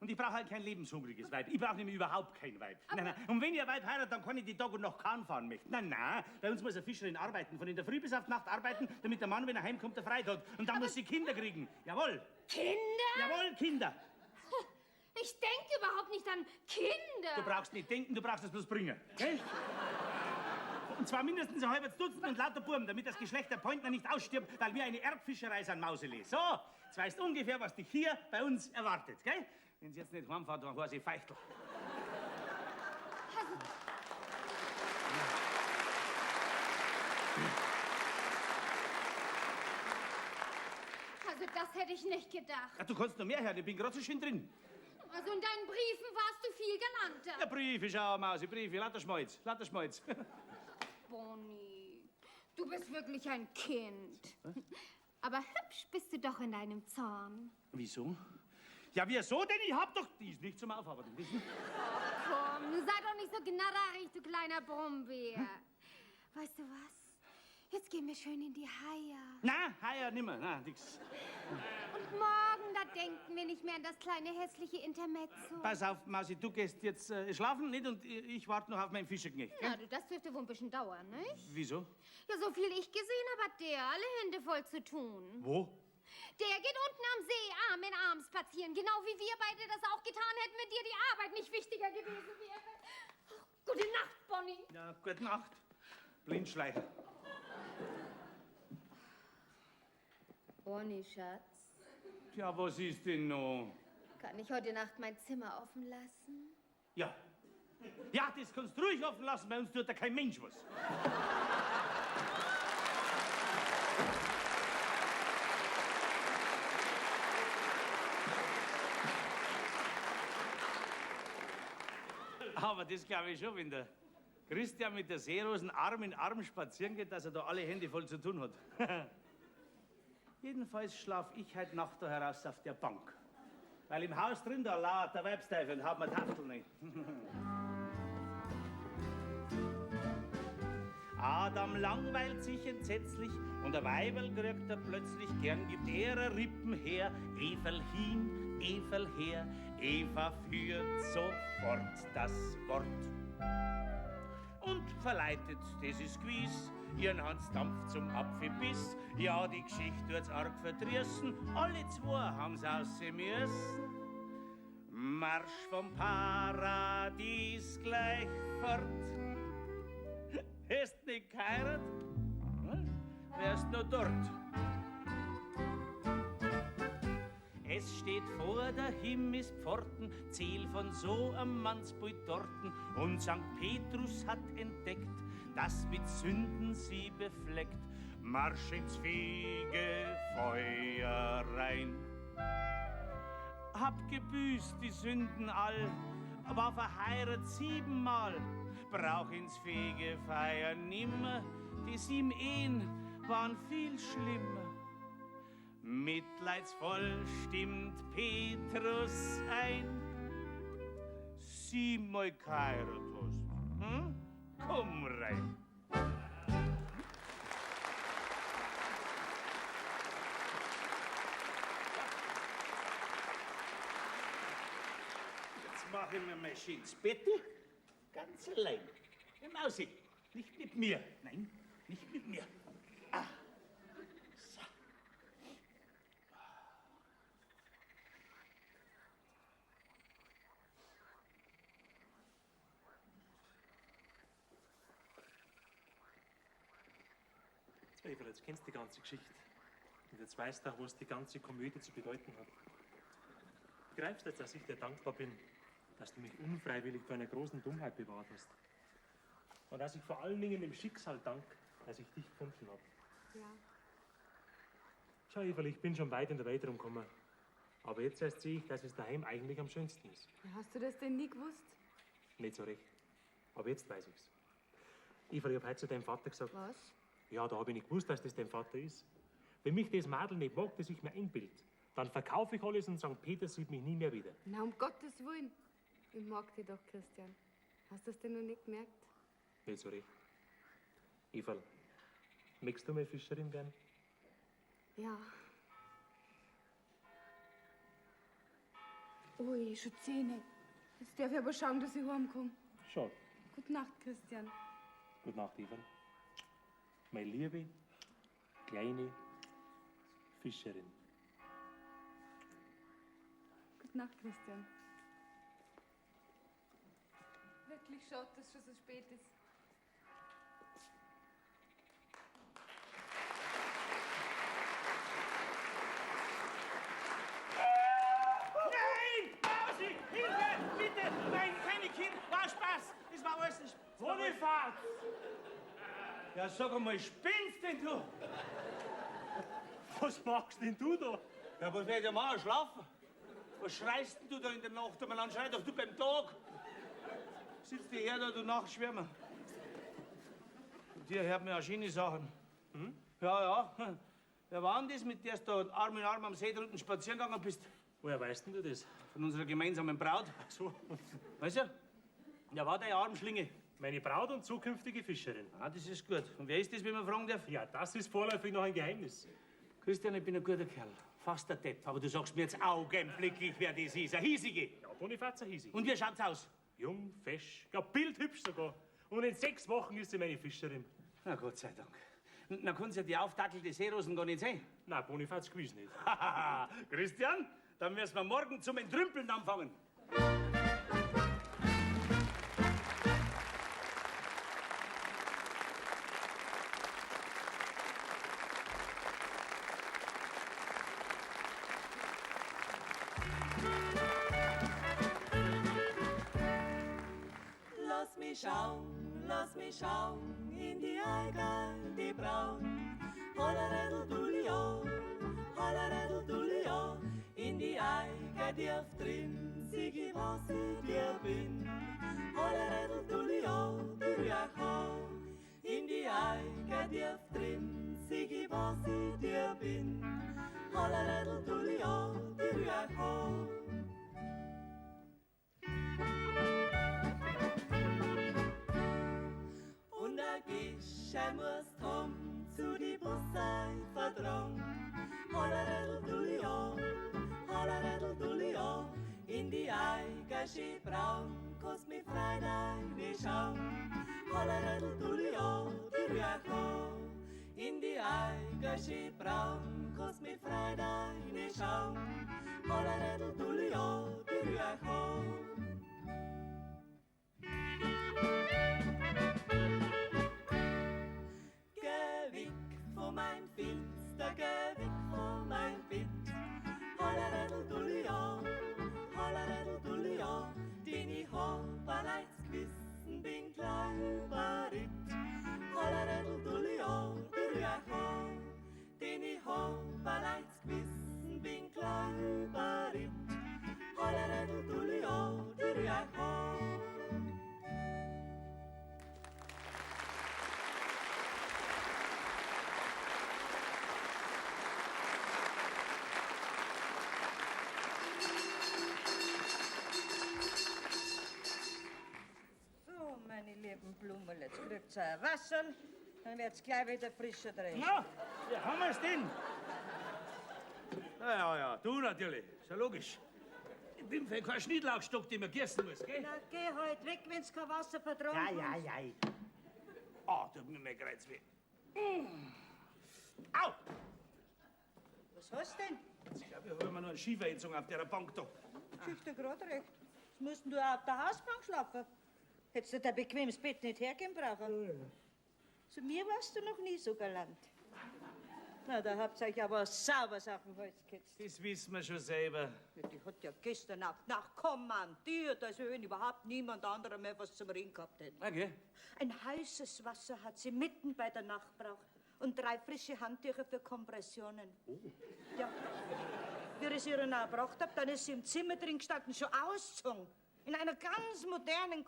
und ich brauche halt kein lebenshungriges Weib. Ich brauche nämlich überhaupt kein Weib. Nein, nein. Und wenn ihr ein Weib heiratet, dann kann ich die Tag und Nacht Kahn fahren möchten. Nein, nein. Bei uns muss eine Fischerin arbeiten, von in der Früh bis auf die Nacht arbeiten, damit der Mann, wenn er heimkommt, der Freit hat. Und dann muss sie Kinder kriegen. Jawohl. Kinder? Jawohl, Kinder. Ich denke überhaupt nicht an Kinder. Du brauchst nicht denken, du brauchst es bloß bringen. Gell? Und zwar mindestens ein halbes Dutzend und lauter Buben, damit das Geschlecht der Pointner nicht ausstirbt, weil wir eine Erbfischerei sind, Mauseli. So, jetzt weißt du ungefähr, was dich hier bei uns erwartet, gell? Wenn sie jetzt nicht heimfahrt, dann heiße ich Feichtel. Also das hätte ich nicht gedacht. Ja, du kannst noch mehr hören, ich bin gerade so schön drin. Also in deinen Briefen warst du viel galanter. Ja, Briefe, schau, Mausi, Briefe, lauter Schmalz, lauter Schmalz. Bonnie, du bist wirklich ein Kind. Aber hübsch bist du doch in deinem Zorn. Wieso? Ja, wieso denn? Ich hab doch... Die ist nicht zum Aufarbeiten, wissen? Komm, sei doch nicht so gnarrig, du kleiner Brummbär. Weißt du was? Jetzt gehen wir schön in die Haie. Na, heuer nimmer, na, nix. Und morgen, da denken wir nicht mehr an das kleine hässliche Intermezzo. Pass auf, Mausi, du gehst jetzt schlafen, nicht? Und ich warte noch auf meinen Fischerknecht, gell? Na, du, das dürfte wohl ein bisschen dauern, nicht? Wieso? Ja, so viel ich gesehen habe, hat der alle Hände voll zu tun. Wo? Der geht unten am See Arm in Arm spazieren, genau wie wir beide das auch getan hätten, wenn dir die Arbeit nicht wichtiger gewesen wäre. Ach, gute Nacht, Bonnie. Ja, gute Nacht. Blindschleicher. Bonnie, Schatz, Ja, was ist denn noch? kann ich heute Nacht mein Zimmer offen lassen? Ja. Ja, das kannst du ruhig offen lassen, bei uns tut da kein Mensch was. Aber das glaube ich schon, wenn der Christian mit der Seerosen Arm in Arm spazieren geht, dass er da alle Hände voll zu tun hat. Jedenfalls schlaf ich heute Nacht da heraus auf der Bank. Weil im Haus drin, da lauert der Weibsteifel und haut mir Tafel nicht. Adam langweilt sich entsetzlich und der Weiberl kriegt er plötzlich gern, gibt er a Rippen her, Everl hin, Everl her, Eva führt sofort das Wort. Und verleitet, das ist gewiss, ihren Hans Dampf zum Apfelbiss. Ja, die Geschichte tut's arg verdrießen, alle zwei haben's aussehen müssen. Marsch vom Paradies gleich fort. Hast nicht geheiratet? Hm? Wärst noch dort. Es steht vor der Himmelspforten, Ziel von so am Mannsbult dorten. Und St. Petrus hat entdeckt, dass mit Sünden sie befleckt. Marsch ins Fegefeuer rein. Hab gebüßt die Sünden all, war verheiratet 7-mal, brauch ins Fegefeuer nimmer, die 7 Ehen waren viel schlimmer. Mitleidsvoll stimmt Petrus ein. 7-mal geheiratet hast, hm? Komm rein. mache ich mir mein schönes Bett. Ganz allein. Ja, Mausi, nicht mit mir. Nein, nicht mit mir. Ah. So. Eva, jetzt kennst du die ganze Geschichte. Und jetzt weißt du auch, was die ganze Komödie zu bedeuten hat. Begreifst jetzt, dass ich dir dankbar bin, dass du mich unfreiwillig vor einer großen Dummheit bewahrt hast. Und dass ich vor allen Dingen dem Schicksal dank, dass ich dich gefunden habe. Ja. Schau, Eva, ich bin schon weit in der Welt rumgekommen. Aber jetzt erst sehe ich, dass es daheim eigentlich am schönsten ist. Ja, hast du das denn nie gewusst? Nicht so recht. Aber jetzt weiß ich's. Eva, ich hab heute zu deinem Vater gesagt. Was? Ja, da hab ich nicht gewusst, dass das dein Vater ist. Wenn mich das Madel nicht mag, das ich mir einbild, dann verkaufe ich alles und St. Peter sieht mich nie mehr wieder. Na, um Gottes Willen. Ich mag dich doch, Christian. Hast du das denn noch nicht gemerkt? Nicht so recht. Eva, möchtest du mal Fischerin werden? Ja. Ui, schon 10. Jetzt darf ich aber schauen, dass ich heimkomme. Schade. Gute Nacht, Christian. Gute Nacht, Eva. Meine liebe, kleine Fischerin. Gute Nacht, Christian. Wirklich schade, dass es schon so spät ist. Nein! Mausi! Hilfe! Bitte! Nein, keine Kind! War Spaß! Es war alles ein Spaß. Bonifaz! Ja, sag einmal, spinnst denn du? Was machst denn du da? Ja, was werd ich machen? Schlafen? Was schreist denn du da in der Nacht umeinander? Schrei doch du beim Tag! Sitzt die her da, du Nachtschwärmer. Und dir hört mir auch schöne Sachen. Hm? Ja, ja. Wer war denn das, mit der du da Arm in Arm am See drunten spazieren gegangen bist? Woher weißt denn du das? Von unserer gemeinsamen Braut. Ach so. Weißt du? Ja, war deine Armschlinge. Meine Braut und zukünftige Fischerin. Ah, das ist gut. Und wer ist das, wenn man fragen darf? Ja, das ist vorläufig noch ein Geheimnis. Christian, ich bin ein guter Kerl. Fast der Depp. Aber du sagst mir jetzt augenblicklich, wer das ist. Ein Hiesige. Ja, Bonifaz, ein Hiesige. Und wie schaut's aus? Jung, fesch, ja, bildhübsch sogar. Und in 6 Wochen ist sie meine Fischerin. Na, Gott sei Dank. Na, kannst ja die aufdackelte Seerosen gar nicht sehen. Na, Bonifaz gewiss nicht. Christian, dann müssen wir morgen zum Entrümpeln anfangen. Lass mich schauen, lass mich schauen in die Eiger, die braun. Holleredel Dulio, holleredel Dulio, in die Eiger tief drin, sieh ich, was ich dir bin. Holleredel Dulio, Duriacho, in die Eiger tief drin, sieh ich, was ich dir bin. Holleredel Dulio, Duriacho. Und a Gische musst hom zu die Bussei verdrang. Holleredel Dulio, holleredel Dulio, in die Eiger schön braun, kost mi frei deine Schaum. Holleredel Dulio, Duriacho, in die Eiger schön braun, kost mi frei deine Schaum. Holleredel Dulio, Duriacho. Geh weg von meinem Finster, geh weg von meinem Bett. Holleredel Dulio, holleredel Dulio, denn ich hab ein leichtes Gewissen, bin gleich überritt. Holleredel Dulio, Duriacho, denn ich hab ein leichtes Gewissen, bin gleich überritt. Holleredel Dulio, Duriacho. So, meine lieben Blumen, jetzt kriegt ihr ein Wasser, dann wird's gleich wieder frischer drin. Na, wie haben wir's denn? Na ja, ja, du natürlich. Ist ja logisch. Ich bin für kein Schnittlauchstock, den man gießen muss, gell? Na, geh halt weg, wenn's kein Wasser vertragen Ja, ja, ja. Ah, tut mir mein Kreuz weh. Au! Was hast denn? Ich glaube, ich habe mir noch einen Schiefer eingezogen auf der Bank da. Kriegst du grad recht. Jetzt musst du auch auf der Hausbank schlafen. Hättest du dein bequemes Bett nicht hergeben brauchen. Zu mir warst du noch nie so galant. Na, da habt ihr euch aber sauber auf den Hals gehetzt. Das wissen wir schon selber. Ja, die hat ja gestern auf Nacht kommandiert, als wenn überhaupt niemand anderer mehr was zum Reden gehabt hätte. Okay. Ein heißes Wasser hat sie mitten bei der Nacht braucht und 3 frische Handtücher für Kompressionen. Oh. Ja. Wie ich es ihr dann auch gebracht hab, dann ist sie im Zimmer drin gestanden, schon ausgezogen. In einer ganz modernen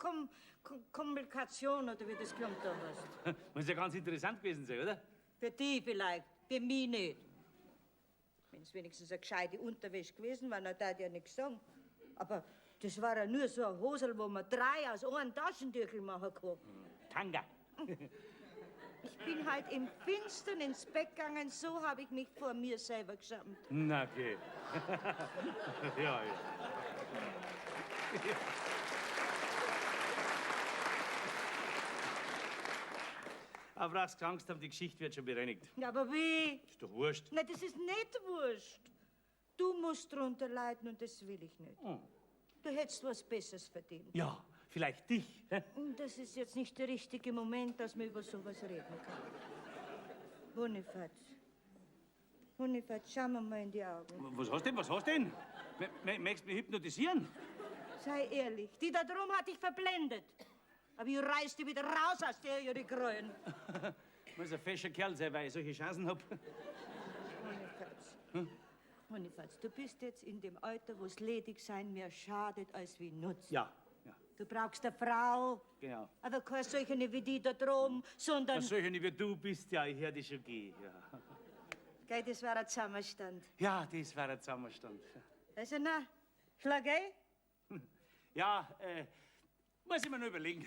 Kommunikation, oder wie das kommt da heißt. Muss ja ganz interessant gewesen sein, oder? Für die vielleicht, für mich nicht. Wenn's wenigstens eine gescheite Unterwäsche gewesen war, dann darf ich ja nichts sagen. Aber das war ja nur so ein Hosel, wo man 3 aus einem Taschentüchel machen kann. Tanga. Ich bin halt im Finstern ins Bett gegangen, so hab ich mich vor mir selber geschämt. Na, okay. Ja, ja. Aber brauchst keine Angst haben, die Geschichte wird schon bereinigt. Ja, aber wie? Ist doch wurscht. Nein, das ist nicht wurscht. Du musst drunter leiden und das will ich nicht. Oh. Du hättest was Besseres verdient. Ja, vielleicht dich. Hä? Das ist jetzt nicht der richtige Moment, dass man über sowas reden kann. Bonifaz. Bonifaz, schau mir mal in die Augen. Was hast du denn? Was hast du denn? Möchtest du mich hypnotisieren? Sei ehrlich, die da drum hat dich verblendet. Aber ich reiß dich wieder raus aus der ihre Gräuen. Muss ein fescher Kerl sein, weil ich solche Chancen hab. Bonifaz. Bonifaz, du bist jetzt in dem Alter, wo's ledig sein mehr schadet als wie nutzt. Ja, ja. Du brauchst eine Frau. Genau. Aber keine solche wie die da drum, sondern... Eine solche wie du bist, ja, ich hör dich schon gehen. Ja. Gell, das war ein Zusammenstand. Ja, das war ein Zusammenstand. Also, na, schlag ein? Ja, muss ich mir noch überlegen.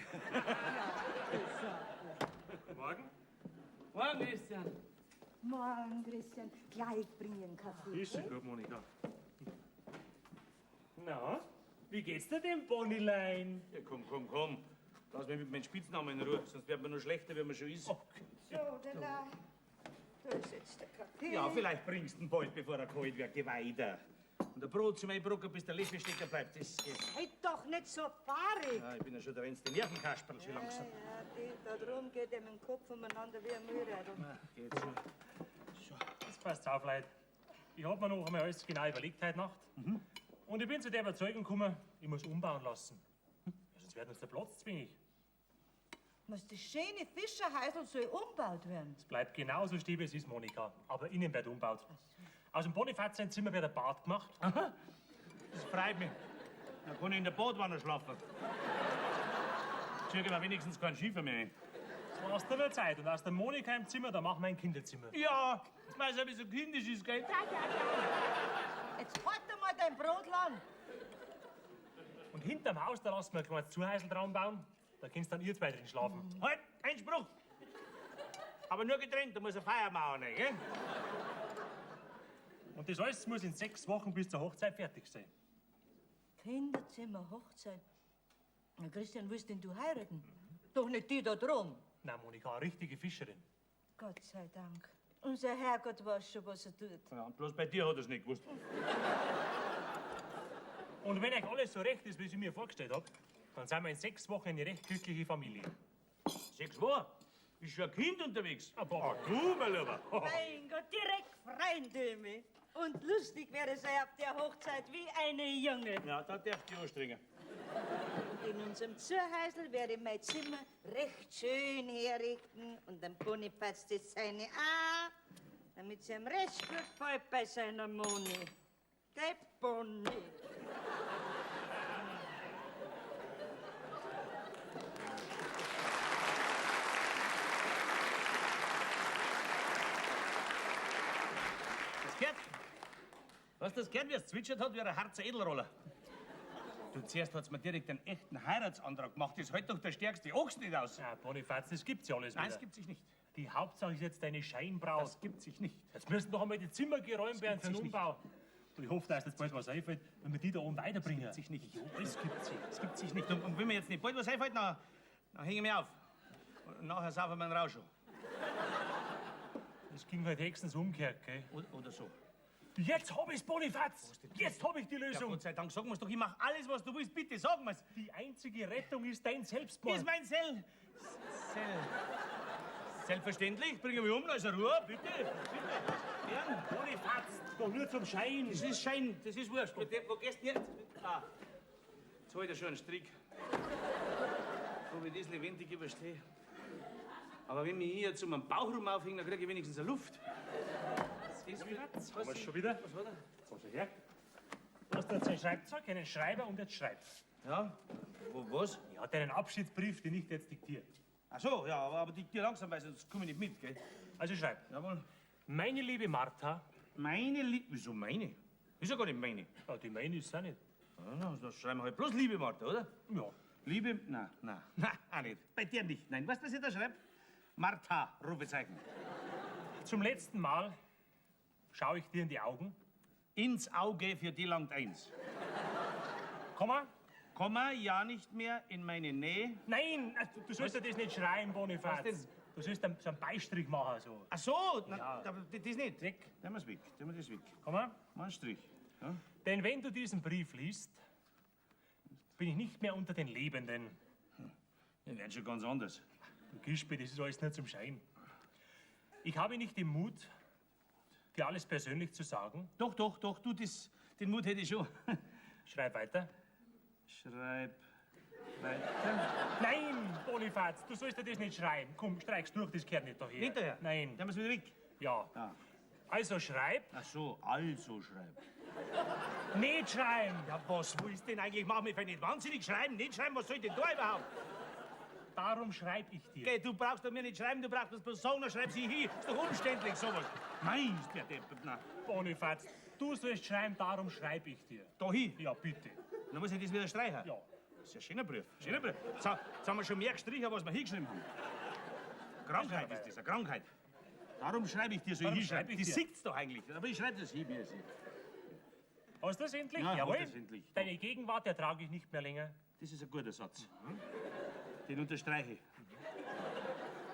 Morgen? Morgen, Christian. Morgen, Christian. Gleich bring ich einen Kaffee. Ist schon gut, Monika. Na, wie geht's dir denn, Bonnilein? Ja, komm, komm, komm. Lass mich mit meinem Spitznamen in Ruhe, sonst wird man noch schlechter, wenn man schon ist. Okay. So, dann da. Da ist jetzt der Kaffee. Ja, vielleicht bringst du ihn bald, bevor er kalt wird. Geh weiter. Und ein Brot zu meinem Brucker, bis der Löffel stecken bleibt. Das geht. Sei doch nicht so fahrig. Ja, ich bin ja schon der reinste Nervenkasperl, schon langsam. Ja, ja, die, da drum geht ihm im Kopf umeinander wie ein Mühlradl. Na, geht schon. So. Das passt auf, Leute. Ich hab mir noch einmal alles genau überlegt heute Nacht. Und ich bin zu der Überzeugung gekommen, ich muss umbauen lassen. Ja, sonst wird uns der Platz zwingig. Was, das schöne Fischerhäusl soll umgebaut werden? Es bleibt genauso stehen, wie es ist, Monika. Aber innen wird umgebaut. Ach so. Aus dem Bonifaz sein Zimmer wird ein Bad gemacht. Aha. Das freut mich. Dann kann ich in der Badwanne schlafen. Züge mir wenigstens keinen Schiefer mehr ein. Das war aus der Zeit. Und aus der Monika im Zimmer, da machen wir ein Kinderzimmer. Ja, weil es ein bisschen kindisch ist, gell? Ja, ja, ja. Jetzt halt einmal dein Brot an. Und hinterm Haus, da lassen wir ein kleines Zuhäusl dran bauen. Da könnt dann ihr zwei drin schlafen. Halt, Einspruch! Aber nur getrennt, da muss eine Feiermauer rein, gell? Und das alles muss in 6 Wochen bis zur Hochzeit fertig sein. Kinderzimmer, Hochzeit. Na, Christian, willst denn du heiraten? Doch nicht die da drum. Na, Monika, eine richtige Fischerin. Gott sei Dank. Unser Herrgott weiß schon, was er tut. Ja, und bloß bei dir hat er's nicht gewusst. Und wenn euch alles so recht ist, wie ich mir vorgestellt hab, dann sind wir in 6 Wochen eine recht glückliche Familie. 6 Wochen? Ist schon ein Kind unterwegs? Ah, Papa. Ah, du, mein Lieber. Mein Gott, direkt freuen die mich. Und lustig wäre es auf der Hochzeit wie eine Junge. Ja, da darfst du dich anstrengen. Und in unserem Zuhäusl werde ich mein Zimmer recht schön herrichten und dem Bonifaz das seine auch, damit sie ihm recht gut gefällt bei seiner Moni. Gell, Boni? Das gehört. Was das gehört, wie es zwitschert hat, wie ein harzer Edelroller. Du, zuerst hat's mir direkt einen echten Heiratsantrag gemacht. Das hält doch der stärkste Ochs nicht aus. Ja, Bonifaz, das gibt's ja alles Nein, wieder. das gibt sich nicht. Die Hauptsache ist jetzt deine Scheinbraut. Das gibt sich nicht. Jetzt müssen doch einmal die Zimmer geräumt Das werden gibt für den sich nicht. Umbau. Du, ich hoffe, dass dir jetzt bald was einfällt, wenn wir die da oben weiterbringen. Das gibt sich nicht. Ja, alles gibt sich. Das gibt sich nicht. Und wenn mir jetzt nicht bald was einfällt, dann hänge ich mich auf. Und nachher saufen wir einen Rausch. Das ging halt höchstens umgekehrt, gell? Oder so. Jetzt hab ich's, Bonifaz! Jetzt hab ich die Ja, Lösung! Gott sei Dank, sag mir's doch, ich mach alles, was du willst. Bitte, sag mir's. Die einzige Rettung ist dein Selbstmord. Ist mein Sel. Sel. Selbstverständlich, bringe mich um, da ist eine Ruhe, bitte. Bitte. Gern. Bonifaz, doch nur zum Schein. Das ist Schein, das ist wurscht. Wo gehst du denn jetzt? Ah, jetzt hol ich dir schon einen Strick. Ob ich das lebendig überstehe. Aber wenn mich hier zu meinem Bauchraum aufhänge, dann kriege ich wenigstens eine Luft. Das ist Bonifaz, Was haben wir's schon wieder? Was war da? Komm schon her. Du hast jetzt ein Schreibzeug, einen Schreiber und jetzt schreib. Ja, wo, was? Ja, deinen Abschiedsbrief, den ich dir jetzt diktiere. Ach so, ja, aber diktier langsam, weil sonst komme ich nicht mit, gell? Also schreib. Jawohl. Meine liebe Martha. Meine Liebe. Wieso meine? Ist ja gar nicht meine. Ja, die meine ist auch nicht. Ja, na, dann schreiben wir halt bloß liebe Martha, oder? Ja. Liebe. Nein, nein, nein, auch nicht. Bei dir nicht. Nein, weißt du, was ich da schreibe? Martha, Rufezeichen. Zum letzten Mal schaue ich dir in die Augen. Ins Auge für die langt eins. Komma. Komma, ja nicht mehr in meine Nähe. Nein, du sollst ja das nicht schreien, Bonifaz. Was denn? Du sollst so einen Beistrich machen. So. Ach so, na, Ja. aber das nicht. Weg. Nehmen wir's weg, nehmen wir das weg. Komma. Mal einen Strich. Ja? Denn wenn du diesen Brief liest, bin ich nicht mehr unter den Lebenden. Ja, wird schon ganz anders. Du Gispe, das ist alles nur zum Schein. Ich habe nicht den Mut, dir alles persönlich zu sagen. Doch, doch, doch, du, das, den Mut hätte ich schon. Schreib weiter. Schreib weiter. Nein, Bonifaz, du sollst dir das nicht schreiben. Komm, streich's durch, das gehört nicht daher. Nicht daher? Nein. Dann müssen wir wieder weg. Ja. Ah. Also schreib. Ach so, also schreib. Nicht schreiben. Ja, was willst du denn eigentlich machen? Ich bin nicht wahnsinnig. Schreiben, nicht schreiben, was soll denn da überhaupt? Darum schreib ich dir. Geh, du brauchst doch mir nicht schreiben, du brauchst das bloß sagen, dann schreib sie hin. Ist doch umständlich, sowas. Meinst der Depp? Na, Bonifaz, du sollst schreiben, darum schreib ich dir. da hin. Ja, bitte. Dann muss ich das wieder streichen. Ja. Das ist ja ein schöner Brief. Schöner Brief. Jetzt, jetzt haben wir schon mehr gestrichen, was wir hingeschrieben haben. Krankheit ist das, eine Krankheit. Darum schreibe ich dir so Darum hinschreiben. schreib ich Die dir. sieht's doch eigentlich. Aber ich schreibe das hin, wie es ist. Hast du das endlich? Ja, hab Jawohl. das endlich. Deine Gegenwart ertrage ich nicht mehr länger. Das ist ein guter Satz. Den unterstreiche ich.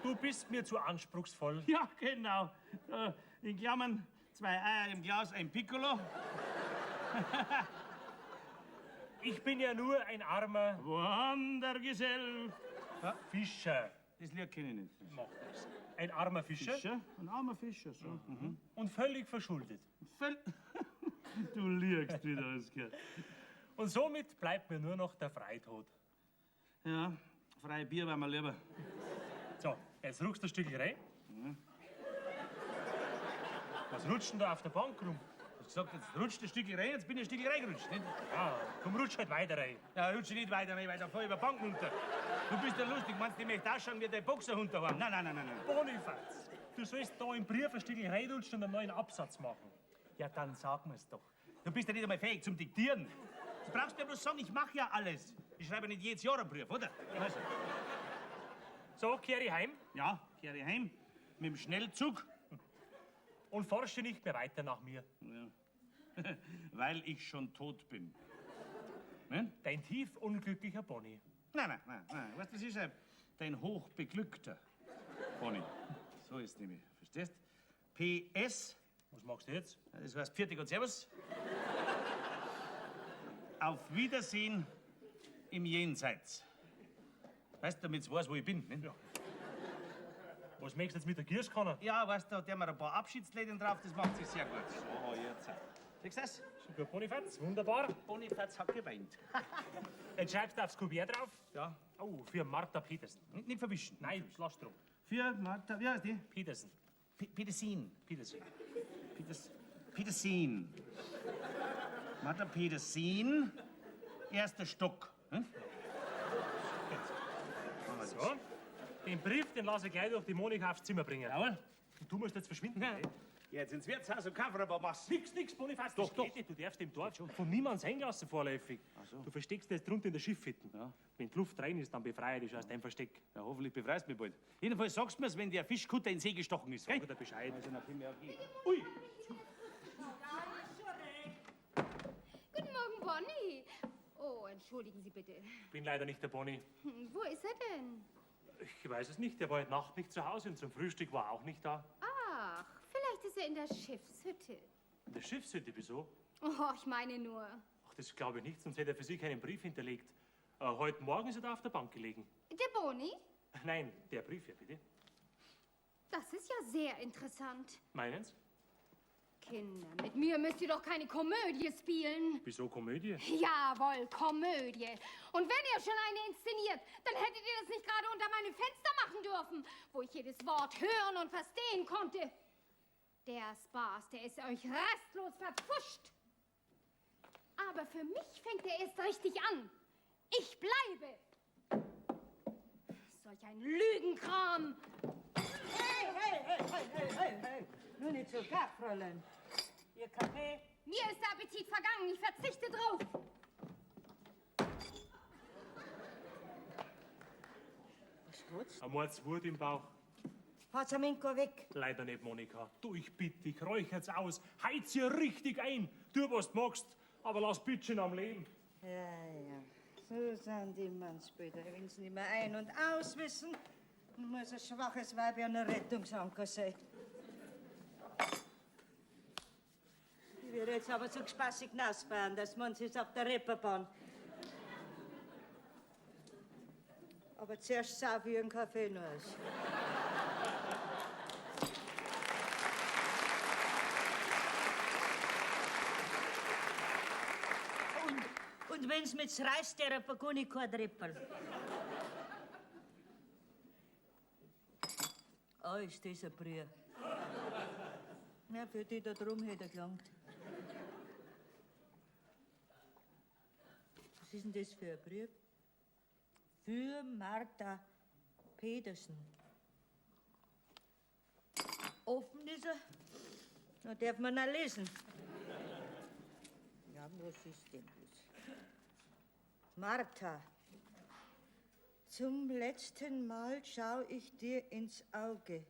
Du bist mir zu anspruchsvoll. Ja, genau. In Klammern, 2 Eier im Glas, ein Piccolo. Ich bin ja nur ein armer Wandergesell. Fischer. Das Lied kenne ich nicht. Macht das. Ein armer Fischer. Fischer? Ein armer Fischer, so. Mhm. Und völlig verschuldet. Du liegst wieder, alles gehört. Und somit bleibt mir nur noch der Freitod. Ja, freie Bier war mir lieber. So, jetzt ruckst du ein Stück rein. Was rutscht denn da auf der Bank rum? Du hast gesagt, jetzt rutscht ein Stück rein, jetzt bin ich ein Stück reingerutscht, nicht? Ja, komm, rutsch halt weiter rein. Ja, rutsch ich nicht weiter rein, weil da fahr ich über die Bank runter. Du bist ja lustig, meinst du, ich möchte ausschauen wie der Boxerhund daheim? Nein, nein, nein, nein, nein. Bonifaz, du sollst da im Brief ein Stück reinrutschen und einen neuen Absatz machen. Ja, dann sag mir's doch. Du bist ja nicht einmal fähig zum Diktieren. Du brauchst mir bloß sagen, ich mach ja alles. Ich schreibe ja nicht jedes Jahr einen Brief, oder? Also. So, kehre ich heim. Ja, kehre ich heim. Mit dem Schnellzug. Und forsche nicht mehr weiter nach mir. Ja. Weil ich schon tot bin. Ne? Dein tief unglücklicher Bonnie. Nein, nein, nein, nein. Weißt du, das ist dein hochbeglückter Bonnie. So ist nämlich. Verstehst? PS. Was machst du jetzt? Das heißt Pfiat und Servus. Auf Wiedersehen im Jenseits. Weißt du, damit du weißt, wo ich bin. Ne? Ja. Was möchtest du jetzt mit der Gießkanne? Ja, weißt du, da tun wir ein paar Abschiedsläden drauf, das macht sich sehr gut. So, jetzt. Siehst du das? Super, Bonifaz, wunderbar. Bonifaz hat geweint. Jetzt schreibst du aufs Kuvert drauf. Ja. Oh, für Martha Petersen. Nicht, nicht verwischen. Nein, lass drum. Für Martha, wie heißt die? Petersen. Petersen. Petersen. Petersen. Martha Petersen, erster Stock. Hm? So. Den Brief, den lass ich gleich durch die Monika aufs Zimmer bringen. Jawohl. Und du musst jetzt verschwinden. Ja. Gell? Jetzt ins Wirtshaus und Kaffee ein paar Massen. Nix, nix, Bonifaz, Doch, das doch. geht nicht. Du darfst im Dorf von niemandem sein lassen vorläufig. So. Du versteckst dich jetzt drunter in der Schiffhütte. Ja. Wenn die Luft rein ist, dann befreie ich dich aus deinem Versteck. Ja, hoffentlich befreist mich bald. Jedenfalls sagst du mir's, wenn der Fischkutter in den See gestochen ist. Gell? Sag dir Bescheid. Also, nach dem Jahr geh. Ui! Ja, ist schon recht. Entschuldigen Sie bitte. Bin leider nicht der Bonnie. Wo ist er denn? Ich weiß es nicht. Er war heute Nacht nicht zu Hause und zum Frühstück war er auch nicht da. Ach, vielleicht ist er in der Schiffshütte. In der Schiffshütte, wieso? Oh, ich meine nur. Ach, das glaube ich nicht, sonst hätte er für sich einen Brief hinterlegt. Heute Morgen ist er da auf der Bank gelegen. Der Boni? Nein, der Brief hier, bitte. Das ist ja sehr interessant. Meinen's? Kinder, mit mir müsst ihr doch keine Komödie spielen. Wieso Komödie? Jawohl, Komödie. Und wenn ihr schon eine inszeniert, dann hättet ihr das nicht gerade unter meinem Fenster machen dürfen, wo ich jedes Wort hören und verstehen konnte. Der Spaß, der ist euch restlos verpfuscht. Aber für mich fängt er erst richtig an. Ich bleibe. Solch ein Lügenkram. Hey, hey, hey, hey, hey, hey, hey. Nur nicht so gar, Fräulein. Ihr Kaffee? Mir ist der Appetit vergangen. Ich verzichte drauf. Was tut's? Ein Mordswut im Bauch. Fahrt's am Inko weg. Leider nicht, Monika. Du, ich bitte dich, räuchert's aus. Heiz ihr richtig ein. Tu, was du magst, aber lass Bitchen am Leben. Ja, ja. So sind die Mannsbilder. Wenn sie nicht mehr ein- und aus wissen, dann muss ein schwaches Weib ja ein Rettungsanker sein. Ich werde jetzt aber so spaßig nass fahren, dass man sich auf der Reeperbahn. Aber zuerst sauf ich einen Kaffee noch aus. Und wenn's mit's reißt, der bekomme ich kein Trippel. Oh, ist das ein Brühe. Ja, für die da drum hätte er gelangt. Was ist denn das für ein Brief? Für Martha Petersen. Offen ist er. Da darf man auch lesen. Ja, was ist denn das? Martha, zum letzten Mal schau ich dir ins Auge.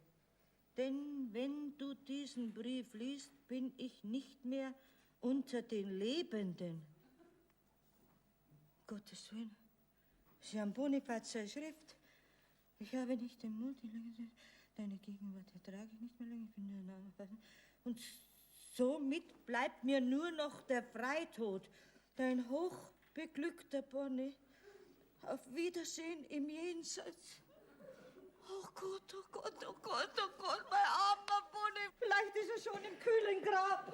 Denn wenn du diesen Brief liest, bin ich nicht mehr unter den Lebenden. Gottes Willen, Sie haben Bonifaz seine Schrift. Ich habe nicht den Mut, deine Gegenwart ertrage ich nicht mehr lange. Ich bin nur Name. Und somit bleibt mir nur noch der Freitod, dein hochbeglückter Bonnie. Auf Wiedersehen im Jenseits. Oh Gott, oh Gott, oh Gott, oh Gott, mein armer Bonnie. Vielleicht ist er schon im kühlen Grab.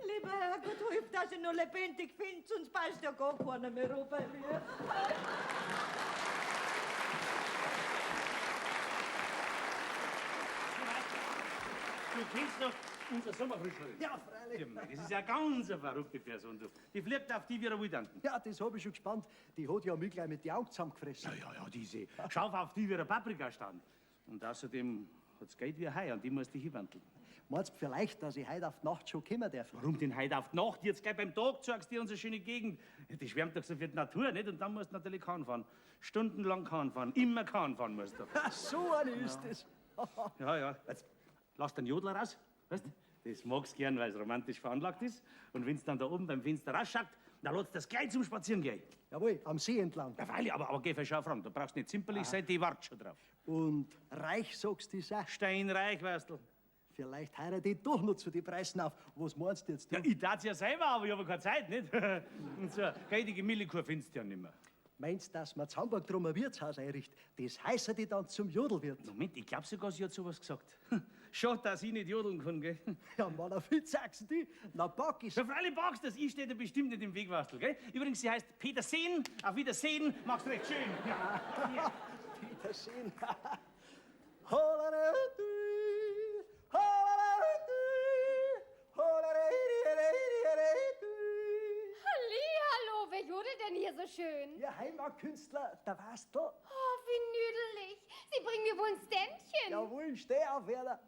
Lieber Herrgott, hilf, dass ich noch lebendig finde, sonst passt ja gar keiner mehr rum bei mir. Du kennst doch unser Sommerfrischlerin. Ja, freilich. Ja, mei, das ist ja ganz eine verrückte Person, du. Die fliegt auf die wie ein Wildanten. Ja, das hab ich schon gespannt. Die hat ja mich gleich mit den Augen zusammengefressen. Ja, ja, ja, diese. Scharf auf die wie ein Paprikastand. Und außerdem hat's Geld wie ein Hai, an die musst du dich hinwandeln. Meinst du vielleicht, dass ich heute auf die Nacht schon kommen darf? Warum denn heute auf die Nacht? Jetzt gleich beim Tag zeigst du dir unsere schöne Gegend. Ja, die schwärmt doch so für die Natur, nicht? Und dann musst du natürlich Kahn fahren. Stundenlang Kahn fahren. Immer Kahn fahren musst du. So eine ist das. Ja, ja. Jetzt lass den Jodler raus. Weißt? Das magst gern, weil's romantisch veranlagt ist. Und wenn's dann da oben beim Fenster rausschaut, dann lässt das gleich zum Spazierengehen. Jawohl, am See entlang. Ja, freilich, aber geh schau fragen. Da brauchst du nicht zimperlich sein, die wartet schon drauf. Und reich sagst du das auch. Steinreich, weißt du. Vielleicht heirate ich doch noch zu den Preisen auf. Was meinst du jetzt? Du? Ja, ich tat's ja selber, aber ich habe keine Zeit, nicht? Und so eine geldige Millikuh findest du ja nimmer. Meinst du, dass man in Hamburg drum ein Wirtshaus einrichtet? Das heißert die dann zum Jodelwirt. Moment, ich glaub sogar, sie hat sowas gesagt. Schade, dass ich nicht jodeln kann, gell? Ja, Mann, auf viel sagst du die. Na, pack ich's. Ja, freilich packst das. Ich steh dir bestimmt nicht im Weg, Wastel, gell? Übrigens, sie heißt Petersen. Auf Wiedersehen. Mach's recht schön. Ja. Petersen. Hallihallo, wer jodelt denn hier so schön? Ja, Heimatkünstler, der Wastel. Oh, wie nüdelig. Sie bringen mir wohl ein Ständchen. Jawohl, steh auf, Werner.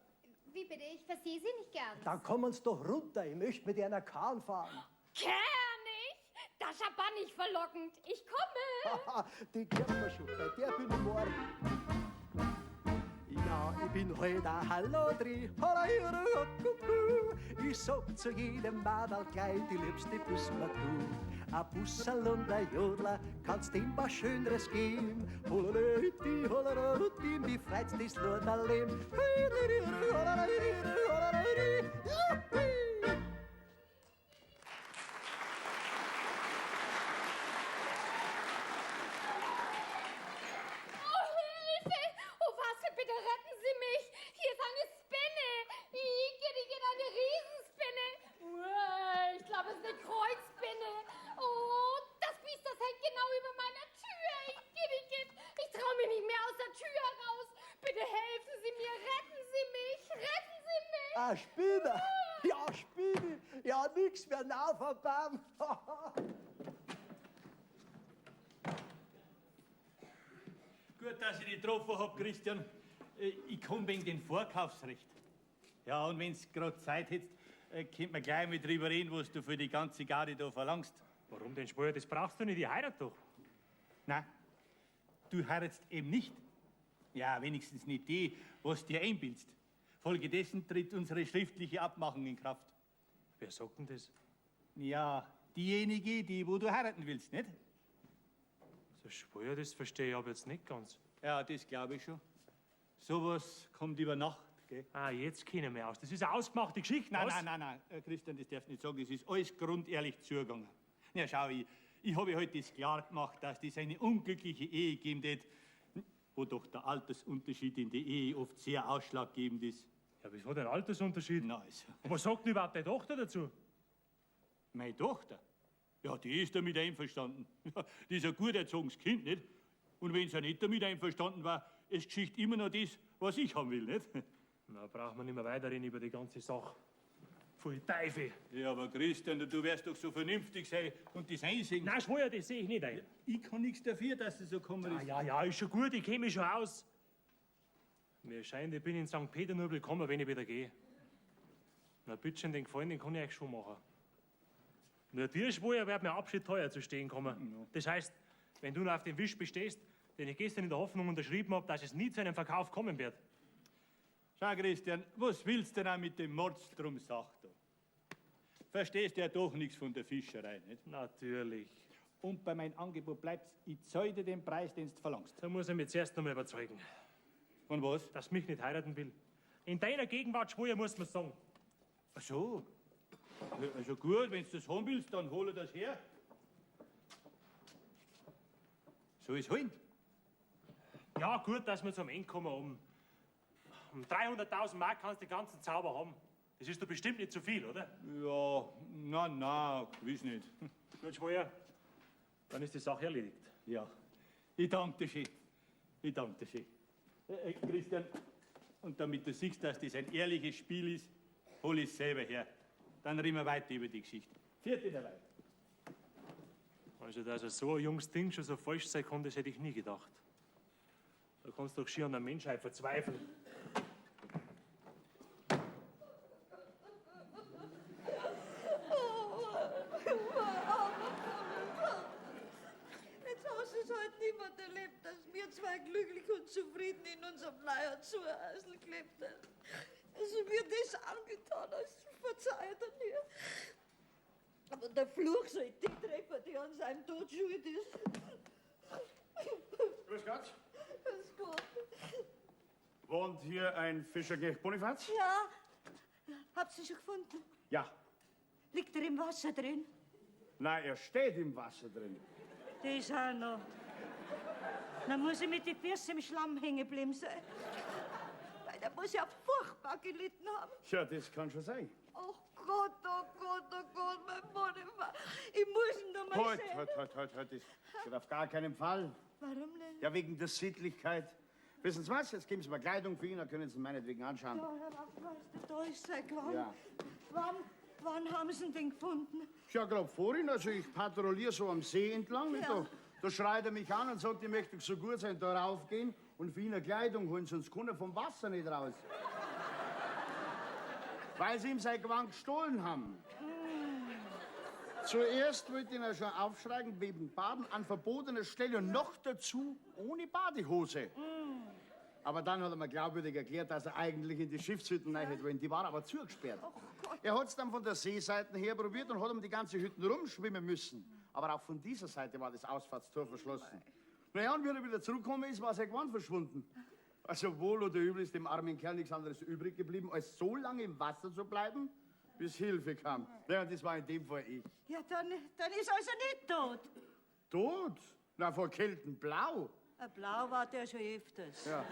Wie bitte? Ich verstehe Sie nicht gern. Dann kommen Sie doch runter. Ich möchte mit einer Kahn fahren. Kernig? Das ist aber nicht verlockend. Ich komme. Die kennt man schon. Bei der bin ich morgen. Ja, ich bin halt ein Hallodri, holla, kuckuck. Ich sag zu jedem Madal gleich, die liebste bist mir du. Ein Busserl und ein Jodler, kannst dem was Schöneres geben. Holla, holla, mi freut's das Leben. Juppie! Oh, Hilfe! Oh, Wassel, bitte retten Sie mich! Hier ist eine Spinne! Igitt, igitt, eine Riesenspinne! Uah, ich glaube, es ist eine Kreuzspinne! Oh, das Biest, das hängt genau über meiner Tür! Igitt, igitt! Ich traue mich nicht mehr aus der Tür raus! Bitte helfen Sie mir! Retten Sie mich! Retten Sie mich! Ah, Spinne! Ja, Spinne! Ja, nix mehr nah vom Baum. Gut, dass ich dich getroffen hab, Christian. Ich komm wegen dem Vorkaufsrecht. Ja, und wenn's grad Zeit hättest, könnt man gleich mit drüber reden, was du für die ganze Garde da verlangst. Warum denn, Schwur? Das brauchst du nicht, ich heirat doch. Nein, du heiratst eben nicht. Ja, wenigstens nicht die, was dir einbildest. Folgedessen tritt unsere schriftliche Abmachung in Kraft. Wer sagt denn das? Ja, diejenige, die wo du heiraten willst, nicht? So schwör, das verstehe ich aber jetzt nicht ganz. Ja, das glaube ich schon. Sowas kommt über Nacht, gell? Ah, jetzt kenne ich mich aus. Das ist eine ausgemachte Geschichte, Nein, was? nein, nein, nein, Christian, das darfst du nicht sagen. Das ist alles grundehrlich zugegangen. Ja, schau, ich habe heute das klar gemacht, dass das eine unglückliche Ehe geben wird, wo doch der Altersunterschied in der Ehe oft sehr ausschlaggebend ist. Ja, wieso denn Altersunterschied? Na, also. Und was sagt denn überhaupt deine Tochter dazu? Meine Tochter? Ja, die ist damit einverstanden. Ja, die ist ein gut erzogenes Kind, nicht? Und wenn sie nicht damit einverstanden war, ist Geschichte immer noch das, was ich haben will, nicht? Na, braucht man nicht mehr weiterreden über die ganze Sache. Pfui Teufel. Ja, aber Christian, du wirst doch so vernünftig sein und das einsehen. Nein, schwör, das sehe ich nicht ein. Ich kann nichts dafür, dass es so gekommen Ja, ist. ja, ja, ist schon gut, ich kenne mich schon aus. Mir scheint, ich bin in St. Peter nur willkommen, wenn ich wieder gehe. Na, bitteschön, den Gefallen, den kann ich euch schon machen. Nur dir, Schwur, wird mir Abschied teuer zu stehen kommen. Das heißt, wenn du noch auf dem Wisch bestehst, den ich gestern in der Hoffnung unterschrieben habe, dass es nie zu einem Verkauf kommen wird. Schau, Christian, was willst du denn auch mit dem Mordstrum Sach da? Verstehst ja doch nichts von der Fischerei, nicht? Natürlich. Und bei meinem Angebot bleibt's, ich zahl dir den Preis, den du verlangst. Da muss ich mich zuerst noch mal überzeugen. Von was? Dass mich nicht heiraten will. In deiner Gegenwart, Schwur, muss man sagen. Ach so. Ja, also gut, wenn du das haben willst, dann hol das her. Soll ich's holen? Ja, gut, dass wir zum Ende kommen. Um 300.000 Mark kannst du den ganzen Zauber haben. Das ist doch bestimmt nicht zu viel, oder? Ja, na, na, gewiss nicht. Gut, Schwur, dann ist die Sache erledigt. Ja, ich danke dir schön. Ich danke dir schön. Christian, und damit du siehst, dass das ein ehrliches Spiel ist, hol ich's selber her. Dann reden wir weiter über die Geschichte. Vierte dabei. Also, dass so ein junges Ding schon so falsch sein kann, das hätte ich nie gedacht. Da kannst du doch schier an der Menschheit verzweifeln. Jetzt hast es halt niemand erlebt, dass wir zwei glücklich und zufrieden in unserem neuen Zuhause gelebt haben. Also mir das angetan hast, verzeiht er mir. Aber der Fluch soll die treffen, die an seinem Tod schuld ist. Grüß Gott. Grüß Gott. Wohnt hier ein Fischerknecht Bonifaz? Ja, habt ihr schon gefunden? Ja. Liegt er im Wasser drin? Nein, er steht im Wasser drin. Das auch noch. Dann muss ich mit den Füßen im Schlamm hängen geblieben sein. Weil der muss ja furchtbar gelitten haben. Ja, das kann schon sein. Oh Gott, oh Gott, oh Gott, mein Bonifaz. Ich muss ihn noch mal Halt, sehen. halt, halt, halt, halt. Das geht auf gar keinen Fall. Warum nicht? Ja, wegen der Sittlichkeit. Wissen Sie was? Jetzt geben Sie mir Kleidung für ihn, dann können Sie ihn meinetwegen anschauen. Ja, Herr Wachtmeister, da ist sein Gewand. Ja. Wann haben Sie ihn denn gefunden? Ja, glaub vorhin, also ich patrouilliere so am See entlang, nicht? Ja. Da schreit er mich an und sagt, ich möchte so gut sein, da raufgehen und für ihn eine Kleidung holen, sonst kann er vom Wasser nicht raus. Weil sie ihm sein Gewand gestohlen haben. Zuerst wollte ich ihn ja schon aufschreien wegen Baden an verbotener Stelle und noch dazu ohne Badehose. Aber dann hat er mir glaubwürdig erklärt, dass er eigentlich in die Schiffshütten rein hätte wollen. Die war aber zugesperrt. Er hat's dann von der Seeseite her probiert und hat um die ganze Hütten rumschwimmen müssen. Aber auch von dieser Seite war das Ausfahrtstor verschlossen. Naja, und wie er wieder zurückgekommen ist, war sein Gewand verschwunden. Also wohl oder übel ist dem armen Kerl nichts anderes übrig geblieben, als so lange im Wasser zu bleiben, bis Hilfe kam. Ja, und das war in dem Fall ich. Ja, dann ist also nicht tot. Tot? Na, vor Kälten blau. Ein Blau war der schon öfters. Ja.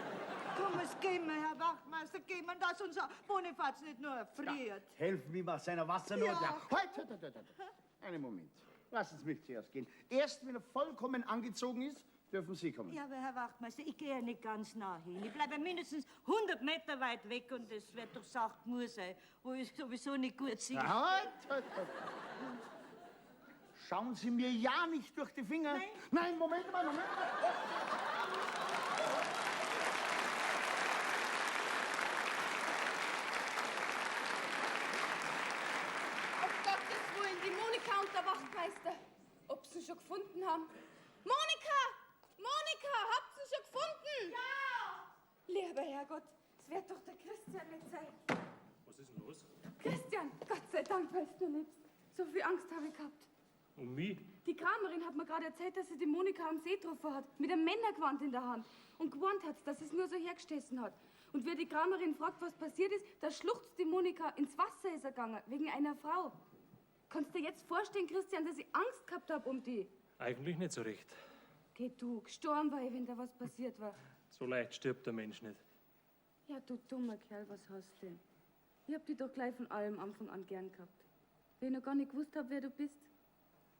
Komm, es gehen wir, Herr Wachtmeister, gehen wir, dass unser Bonifaz nicht nur erfriert. Helfen wir mal seiner Wassernot. Ja. Ja. Halt, halt, halt, halt, halt. Einen Moment. Lassen Sie mich zuerst gehen. Erst wenn er vollkommen angezogen ist, dürfen Sie kommen. Ja, aber Herr Wachtmeister, ich gehe ja nicht ganz nah hin. Ich bleibe mindestens 100 Meter weit weg und es wird doch sacht genug sein, wo ich sowieso nicht gut sehe. Halt, halt, halt. Schauen Sie mir ja nicht durch die Finger. Nein, Nein, Moment mal, Moment mal. Um Gottes Willen, die Monika und der Wachtmeister. Ob sie ihn schon gefunden haben. Monika! Monika, habt ihr ihn schon gefunden? Ja! Lieber Herrgott, es wird doch der Christian nicht sein. Was ist denn los? Christian, Gott sei Dank, weil du noch lebst. So viel Angst habe ich gehabt. Um mich? Die Kramerin hat mir gerade erzählt, dass sie die Monika am See getroffen hat, mit einem Männergewand in der Hand. Und gewarnt hat, dass es nur so hergestessen hat. Und wie die Kramerin fragt, was passiert ist, da schluchzt die Monika, ins Wasser ist er gegangen, wegen einer Frau. Kannst du dir jetzt vorstellen, Christian, dass ich Angst gehabt hab um die? Eigentlich nicht so recht. Geh du, gestorben war ich, wenn da was passiert war. So leicht stirbt der Mensch nicht. Ja, du dummer Kerl, was hast du denn? Ich hab dich doch gleich von allem Anfang an gern gehabt. Wie ich noch gar nicht gewusst hab, wer du bist.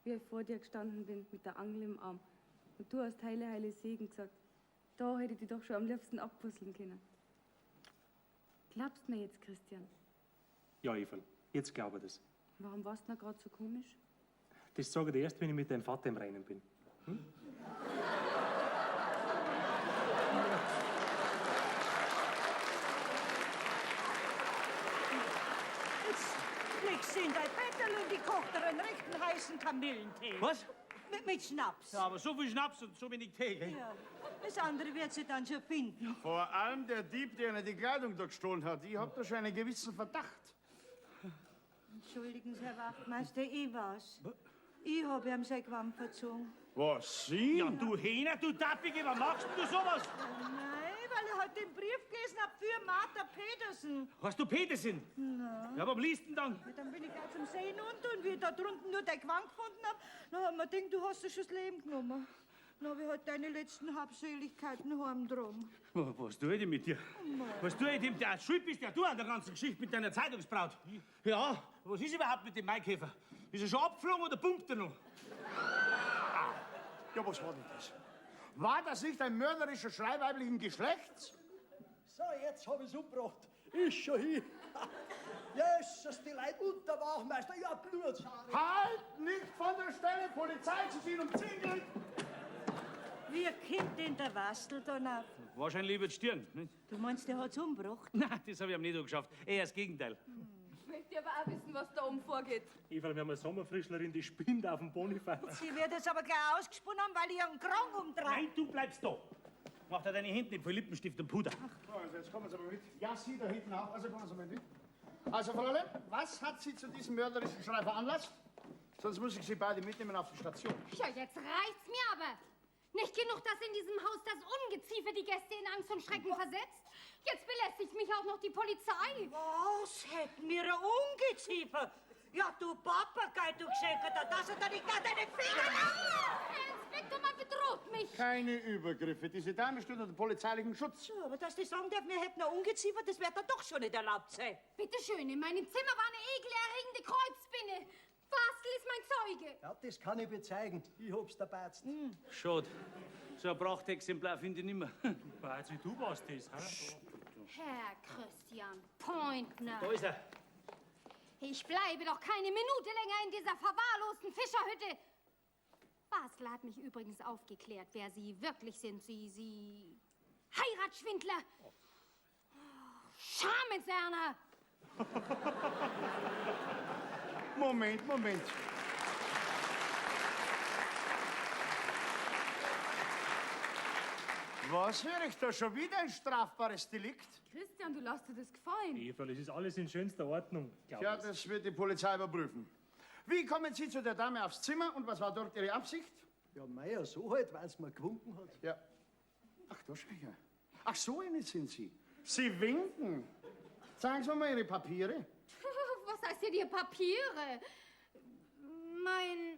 Wie ich vor dir gestanden bin, mit der Angel im Arm. Und du hast Heile, Heile Segen gesagt. Da hätte ich dich doch schon am liebsten abpuzzeln können. Glaubst mir jetzt, Christian? Ja, Everl, jetzt glaube ich das. Warum warst du noch grad so komisch? Das sage ich dir erst, wenn ich mit deinem Vater im Reinen bin. Hm? Jetzt legst du in dein Bettel und ich koch dir einen rechten heißen Kamillentee. Was? Mit Schnaps. Ja, aber so viel Schnaps und so wenig Tee, gell? Ja, das andere wird sie dann schon finden. Vor allem der Dieb, der Ihnen die Kleidung da gestohlen hat. Ich hab da schon einen gewissen Verdacht. Entschuldigen Sie, Herr Wachtmeister, ich war's. Ich hab ihm sein Gewand verzogen. Was, Sie? Ja, du Hähner, du Tappige, wann machst denn du sowas? Oh nein, weil ich heute den Brief gelesen hab für Martha Petersen. Hast du Petersen? Na. Ja, warum liest denn dann? Ja, dann bin ich gleich zum See hinunter und wie ich da drunten nur dein Gewand gefunden hab, dann hab ich mir gedacht, du hast dir schon das Leben genommen. Dann hab ich halt deine letzten Habseligkeiten heimgetragen. Was tue ich denn mit dir? Was tue ich denn? Der schuld bist ja du an der ganzen Geschichte mit deiner Zeitungsbraut. Ja, was ist überhaupt mit dem Maikäfer? Ist er schon abgeflogen oder pumpt er noch? Ja, was war denn das? War das nicht ein mörderischer Schrei weiblichen Geschlechts? So, jetzt hab ich's umgebracht. Ist schon hin. Jesus, die Leute und der Wachtmeister, ja, Blutshaare. Halt nicht von der Stelle, Polizei, Sie sind umzingelt! Wie kommt denn der Wastel da auf? Wahrscheinlich über die Stirn, nicht? Du meinst, der hat's umgebracht? Nein, das hab ich ihm nicht geschafft. Eher das Gegenteil. Ich möchte aber auch wissen, was da oben vorgeht. Everl, wir haben eine Sommerfrischlerin, die spinnt auf dem Bonifaz. Sie wird jetzt aber gleich ausgesponnen haben, weil ich ihren Krang umdrehe. Nein, du bleibst da. Mach dir deine Hände nicht voll Lippenstift und Puder. So, also jetzt kommen Sie aber mit. Ja, Sie da hinten auch. Also kommen Sie mal mit. Also, Fräulein, was hat Sie zu diesem mörderischen Schrei veranlasst? Sonst muss ich Sie beide mitnehmen auf die Station. Ja, jetzt reicht's mir aber. Nicht genug, dass in diesem Haus das Ungeziefer die Gäste in Angst und Schrecken versetzt. Jetzt belästigt mich auch noch die Polizei. Was hätten wir ein Ungeziefer? Ja, du Papagei, du Geschenkerter, dass er da nicht gar deine Finger... Herr Inspektor, man bedroht mich. Keine Übergriffe. Diese Dame steht unter polizeilichem Schutz. So, aber dass die sagen darf, wir hätten ein Ungeziefer, das wird dann doch schon nicht erlaubt sein. Bitte schön, in meinem Zimmer war eine ekelerregende Kreuzspinne. Bastel ist mein Zeuge. Ja, das kann ich bezeigen. Ich hab's dabei. Schade. So ein Prachtexemplar finde ich nimmer. Bazi, du warst das, hä? Herr Christian Pointner. Da ist er. Ich bleibe doch keine Minute länger in dieser verwahrlosten Fischerhütte. Basler hat mich übrigens aufgeklärt, wer Sie wirklich sind. Sie... Heiratsschwindler! Oh, Schamentferner! Moment, Moment. Was höre ich da schon wieder ein strafbares Delikt? Christian, du lässt dir das gefallen. Eva, das ist alles in schönster Ordnung, glaub Ja, ich. das wird die Polizei überprüfen. Wie kommen Sie zu der Dame aufs Zimmer und was war dort Ihre Absicht? Ja, mei, so halt, weil sie mir gewunken hat. Ja. Ach, da schau her. Ach, so eine sind Sie. Sie winken. Zeigen Sie mir mal Ihre Papiere. Was heißt denn hier Papiere? Mein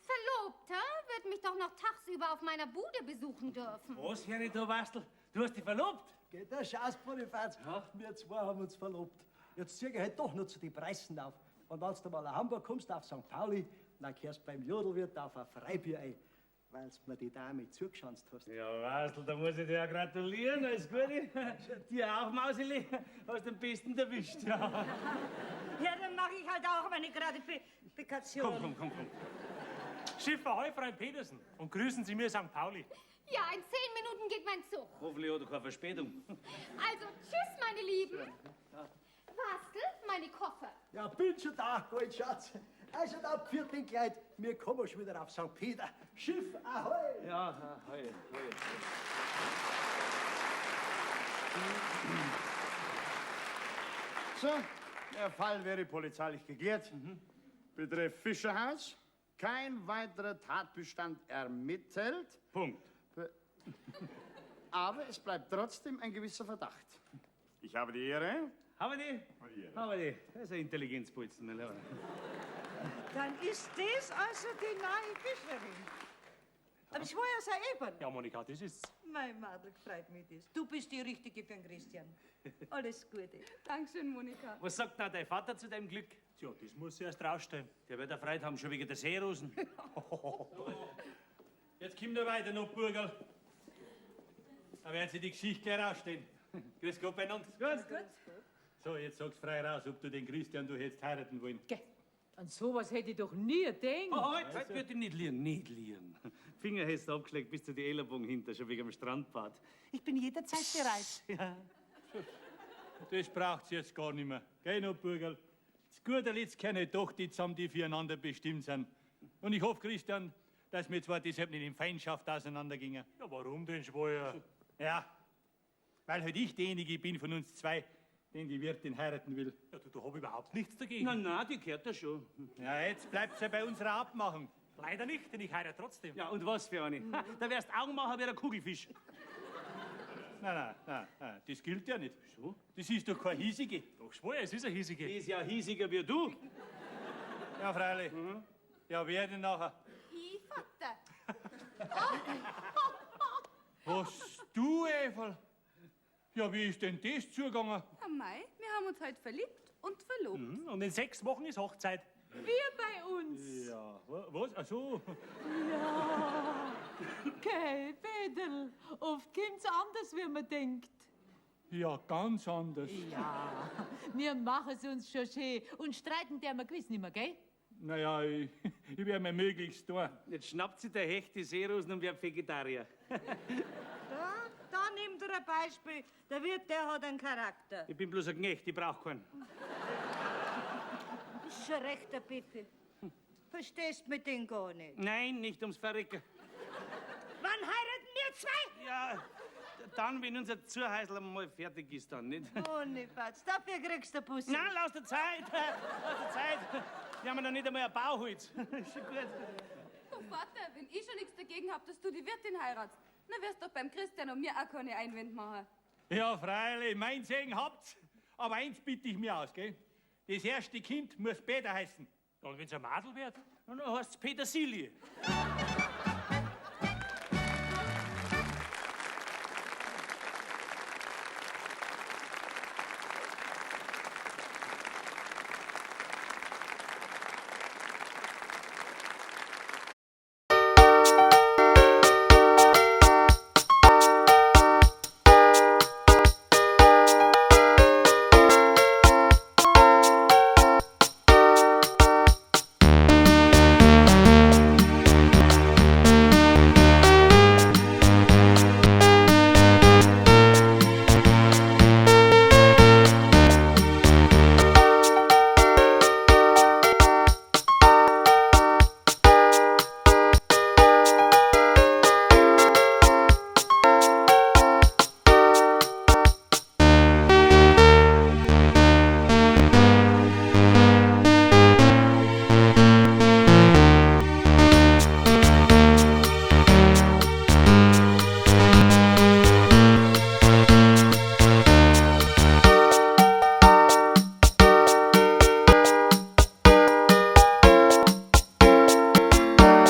Verlobter wird mich doch noch tagsüber auf meiner Bude besuchen dürfen. Was, Herr da, Wastl? Du hast dich verlobt? Geht der Schatz, Bonifaz. Wir zwei haben uns verlobt. Jetzt zieh ich halt doch noch zu den Preisen auf. Und wenn du mal nach Hamburg kommst, auf St. Pauli, dann kehrst beim Jodelwirt auf ein Freibier ein, weil du mir die Dame zugeschanzt hast. Ja, Wastl, da muss ich dir ja gratulieren. Alles Gute. Dir auch, Mauseli. Hast den Besten erwischt. Ja. Ja, dann mache ich halt auch meine Gratifikation. Komm, komm, komm, komm. Schiff ahoi, Freund Petersen. Und grüßen Sie mir St. Pauli. Ja, in 10 Minuten geht mein Zug. Hoffentlich hat er keine Verspätung. Also, tschüss, meine Lieben. Wastl, meine Koffer. Ja, bin schon da, Gold Schatz. Also da, pfiat den Kleid, wir kommen schon wieder auf St. Peter. Schiff, ahoi! Ja, ahoi, ahoi. So, der Fall wäre polizeilich geklärt. Betreff Fischerhaus. Kein weiterer Tatbestand ermittelt. Punkt. Aber es bleibt trotzdem ein gewisser Verdacht. Ich habe die Ehre. Habe die? Habe die. Das ist ein Intelligenzbolzen, mein Lieber. Dann ist das also die neue Fischerin. Aber ich war ja sein Eberl. Ja, Monika, das ist's. Mein Madel, freut mich das. Du bist die Richtige für den Christian. Alles Gute. Dankeschön, Monika. Was sagt denn dein Vater zu deinem Glück? Tja, das muss ich erst rausstellen. Der wird erfreut haben, schon wegen der Seerosen. Jetzt komm nur weiter noch, Burgerl. Da werden sie die Geschichte gleich rausstellen. Grüß Gott beieinander. Gut. So, jetzt sag's frei raus, ob du den Christian du hättest heiraten wollen. Gell, an sowas hätte ich doch nie gedacht. Oh, halt, halt, würde ich nicht liegen, nicht liegen. Finger hast du abgeschleckt bis zu die Ellenbogen hinter, schon wegen dem Strandbad. Ich bin jederzeit bereit. Ja. Das braucht's jetzt gar nicht mehr. Gell noch, Burgerl? Zu guter Letzt kennen halt doch die zusammen, die füreinander bestimmt sind. Und ich hoffe, Christian, dass wir zwar deshalb nicht in Feindschaft auseinandergingen. Ja, warum denn, Schweuer? Ja, weil halt ich derjenige bin von uns zwei, den die Wirtin heiraten will. Ja, du, da hab ich überhaupt nichts dagegen. Na, na, die gehört da schon. Ja, jetzt bleibt's ja bei unserer Abmachung. Leider nicht, denn ich heirate trotzdem. Ja, und was für eine? Ha, da wärst Augenmacher wie ein Kugelfisch. Nein, nein, nein, nein, das gilt ja nicht. So? Das ist doch keine hiesige. Doch, Schweuer, es ist eine hiesige. Die ist ja hiesiger wie du. Ja, freilich. Ja, wer denn nachher? Ich, Vater. Was, du, Evel? Ja, wie ist denn das zugegangen? Ja, mei, wir haben uns heute verliebt und verlobt. Und in 6 Wochen ist Hochzeit. Wir bei uns. Ja, was? Ach so. Ja. Gell, Peterl, oft kommt's anders, wie man denkt. Ja, ganz anders. Ja, wir machen es uns schon schön und streiten der wir gewiss nicht mehr, gell? Naja, ich werde mir möglichst tun. Jetzt schnappt sich der Hecht die Seerosen und wird Vegetarier. Da, da nimmt er ein Beispiel. Der Wirt, der hat einen Charakter. Ich bin bloß ein Knecht, ich brauch keinen. Ist schon recht, der Pippi. Verstehst mit dem gar nicht. Nein, nicht ums Verrecken. Wann heiraten wir zwei? Ja, dann, wenn unser Zuhäusl mal fertig ist, dann, nicht? Bonifaz, dafür kriegst du einen Bussi. Nein, lass dir Zeit! Lass dir Zeit! Wir haben noch nicht einmal ein Bauholz. Ist schon gut. Du Vater, wenn ich schon nichts dagegen hab, dass du die Wirtin heiratst, dann wirst du doch beim Christian und mir auch keine Einwände machen. Ja, freilich, mein Segen habt's. Aber eins bitte ich mir aus, gell? Das erste Kind muss Peter heißen. Und wenn's ein Madel wird? Und dann heißt's Petersilie. Ja.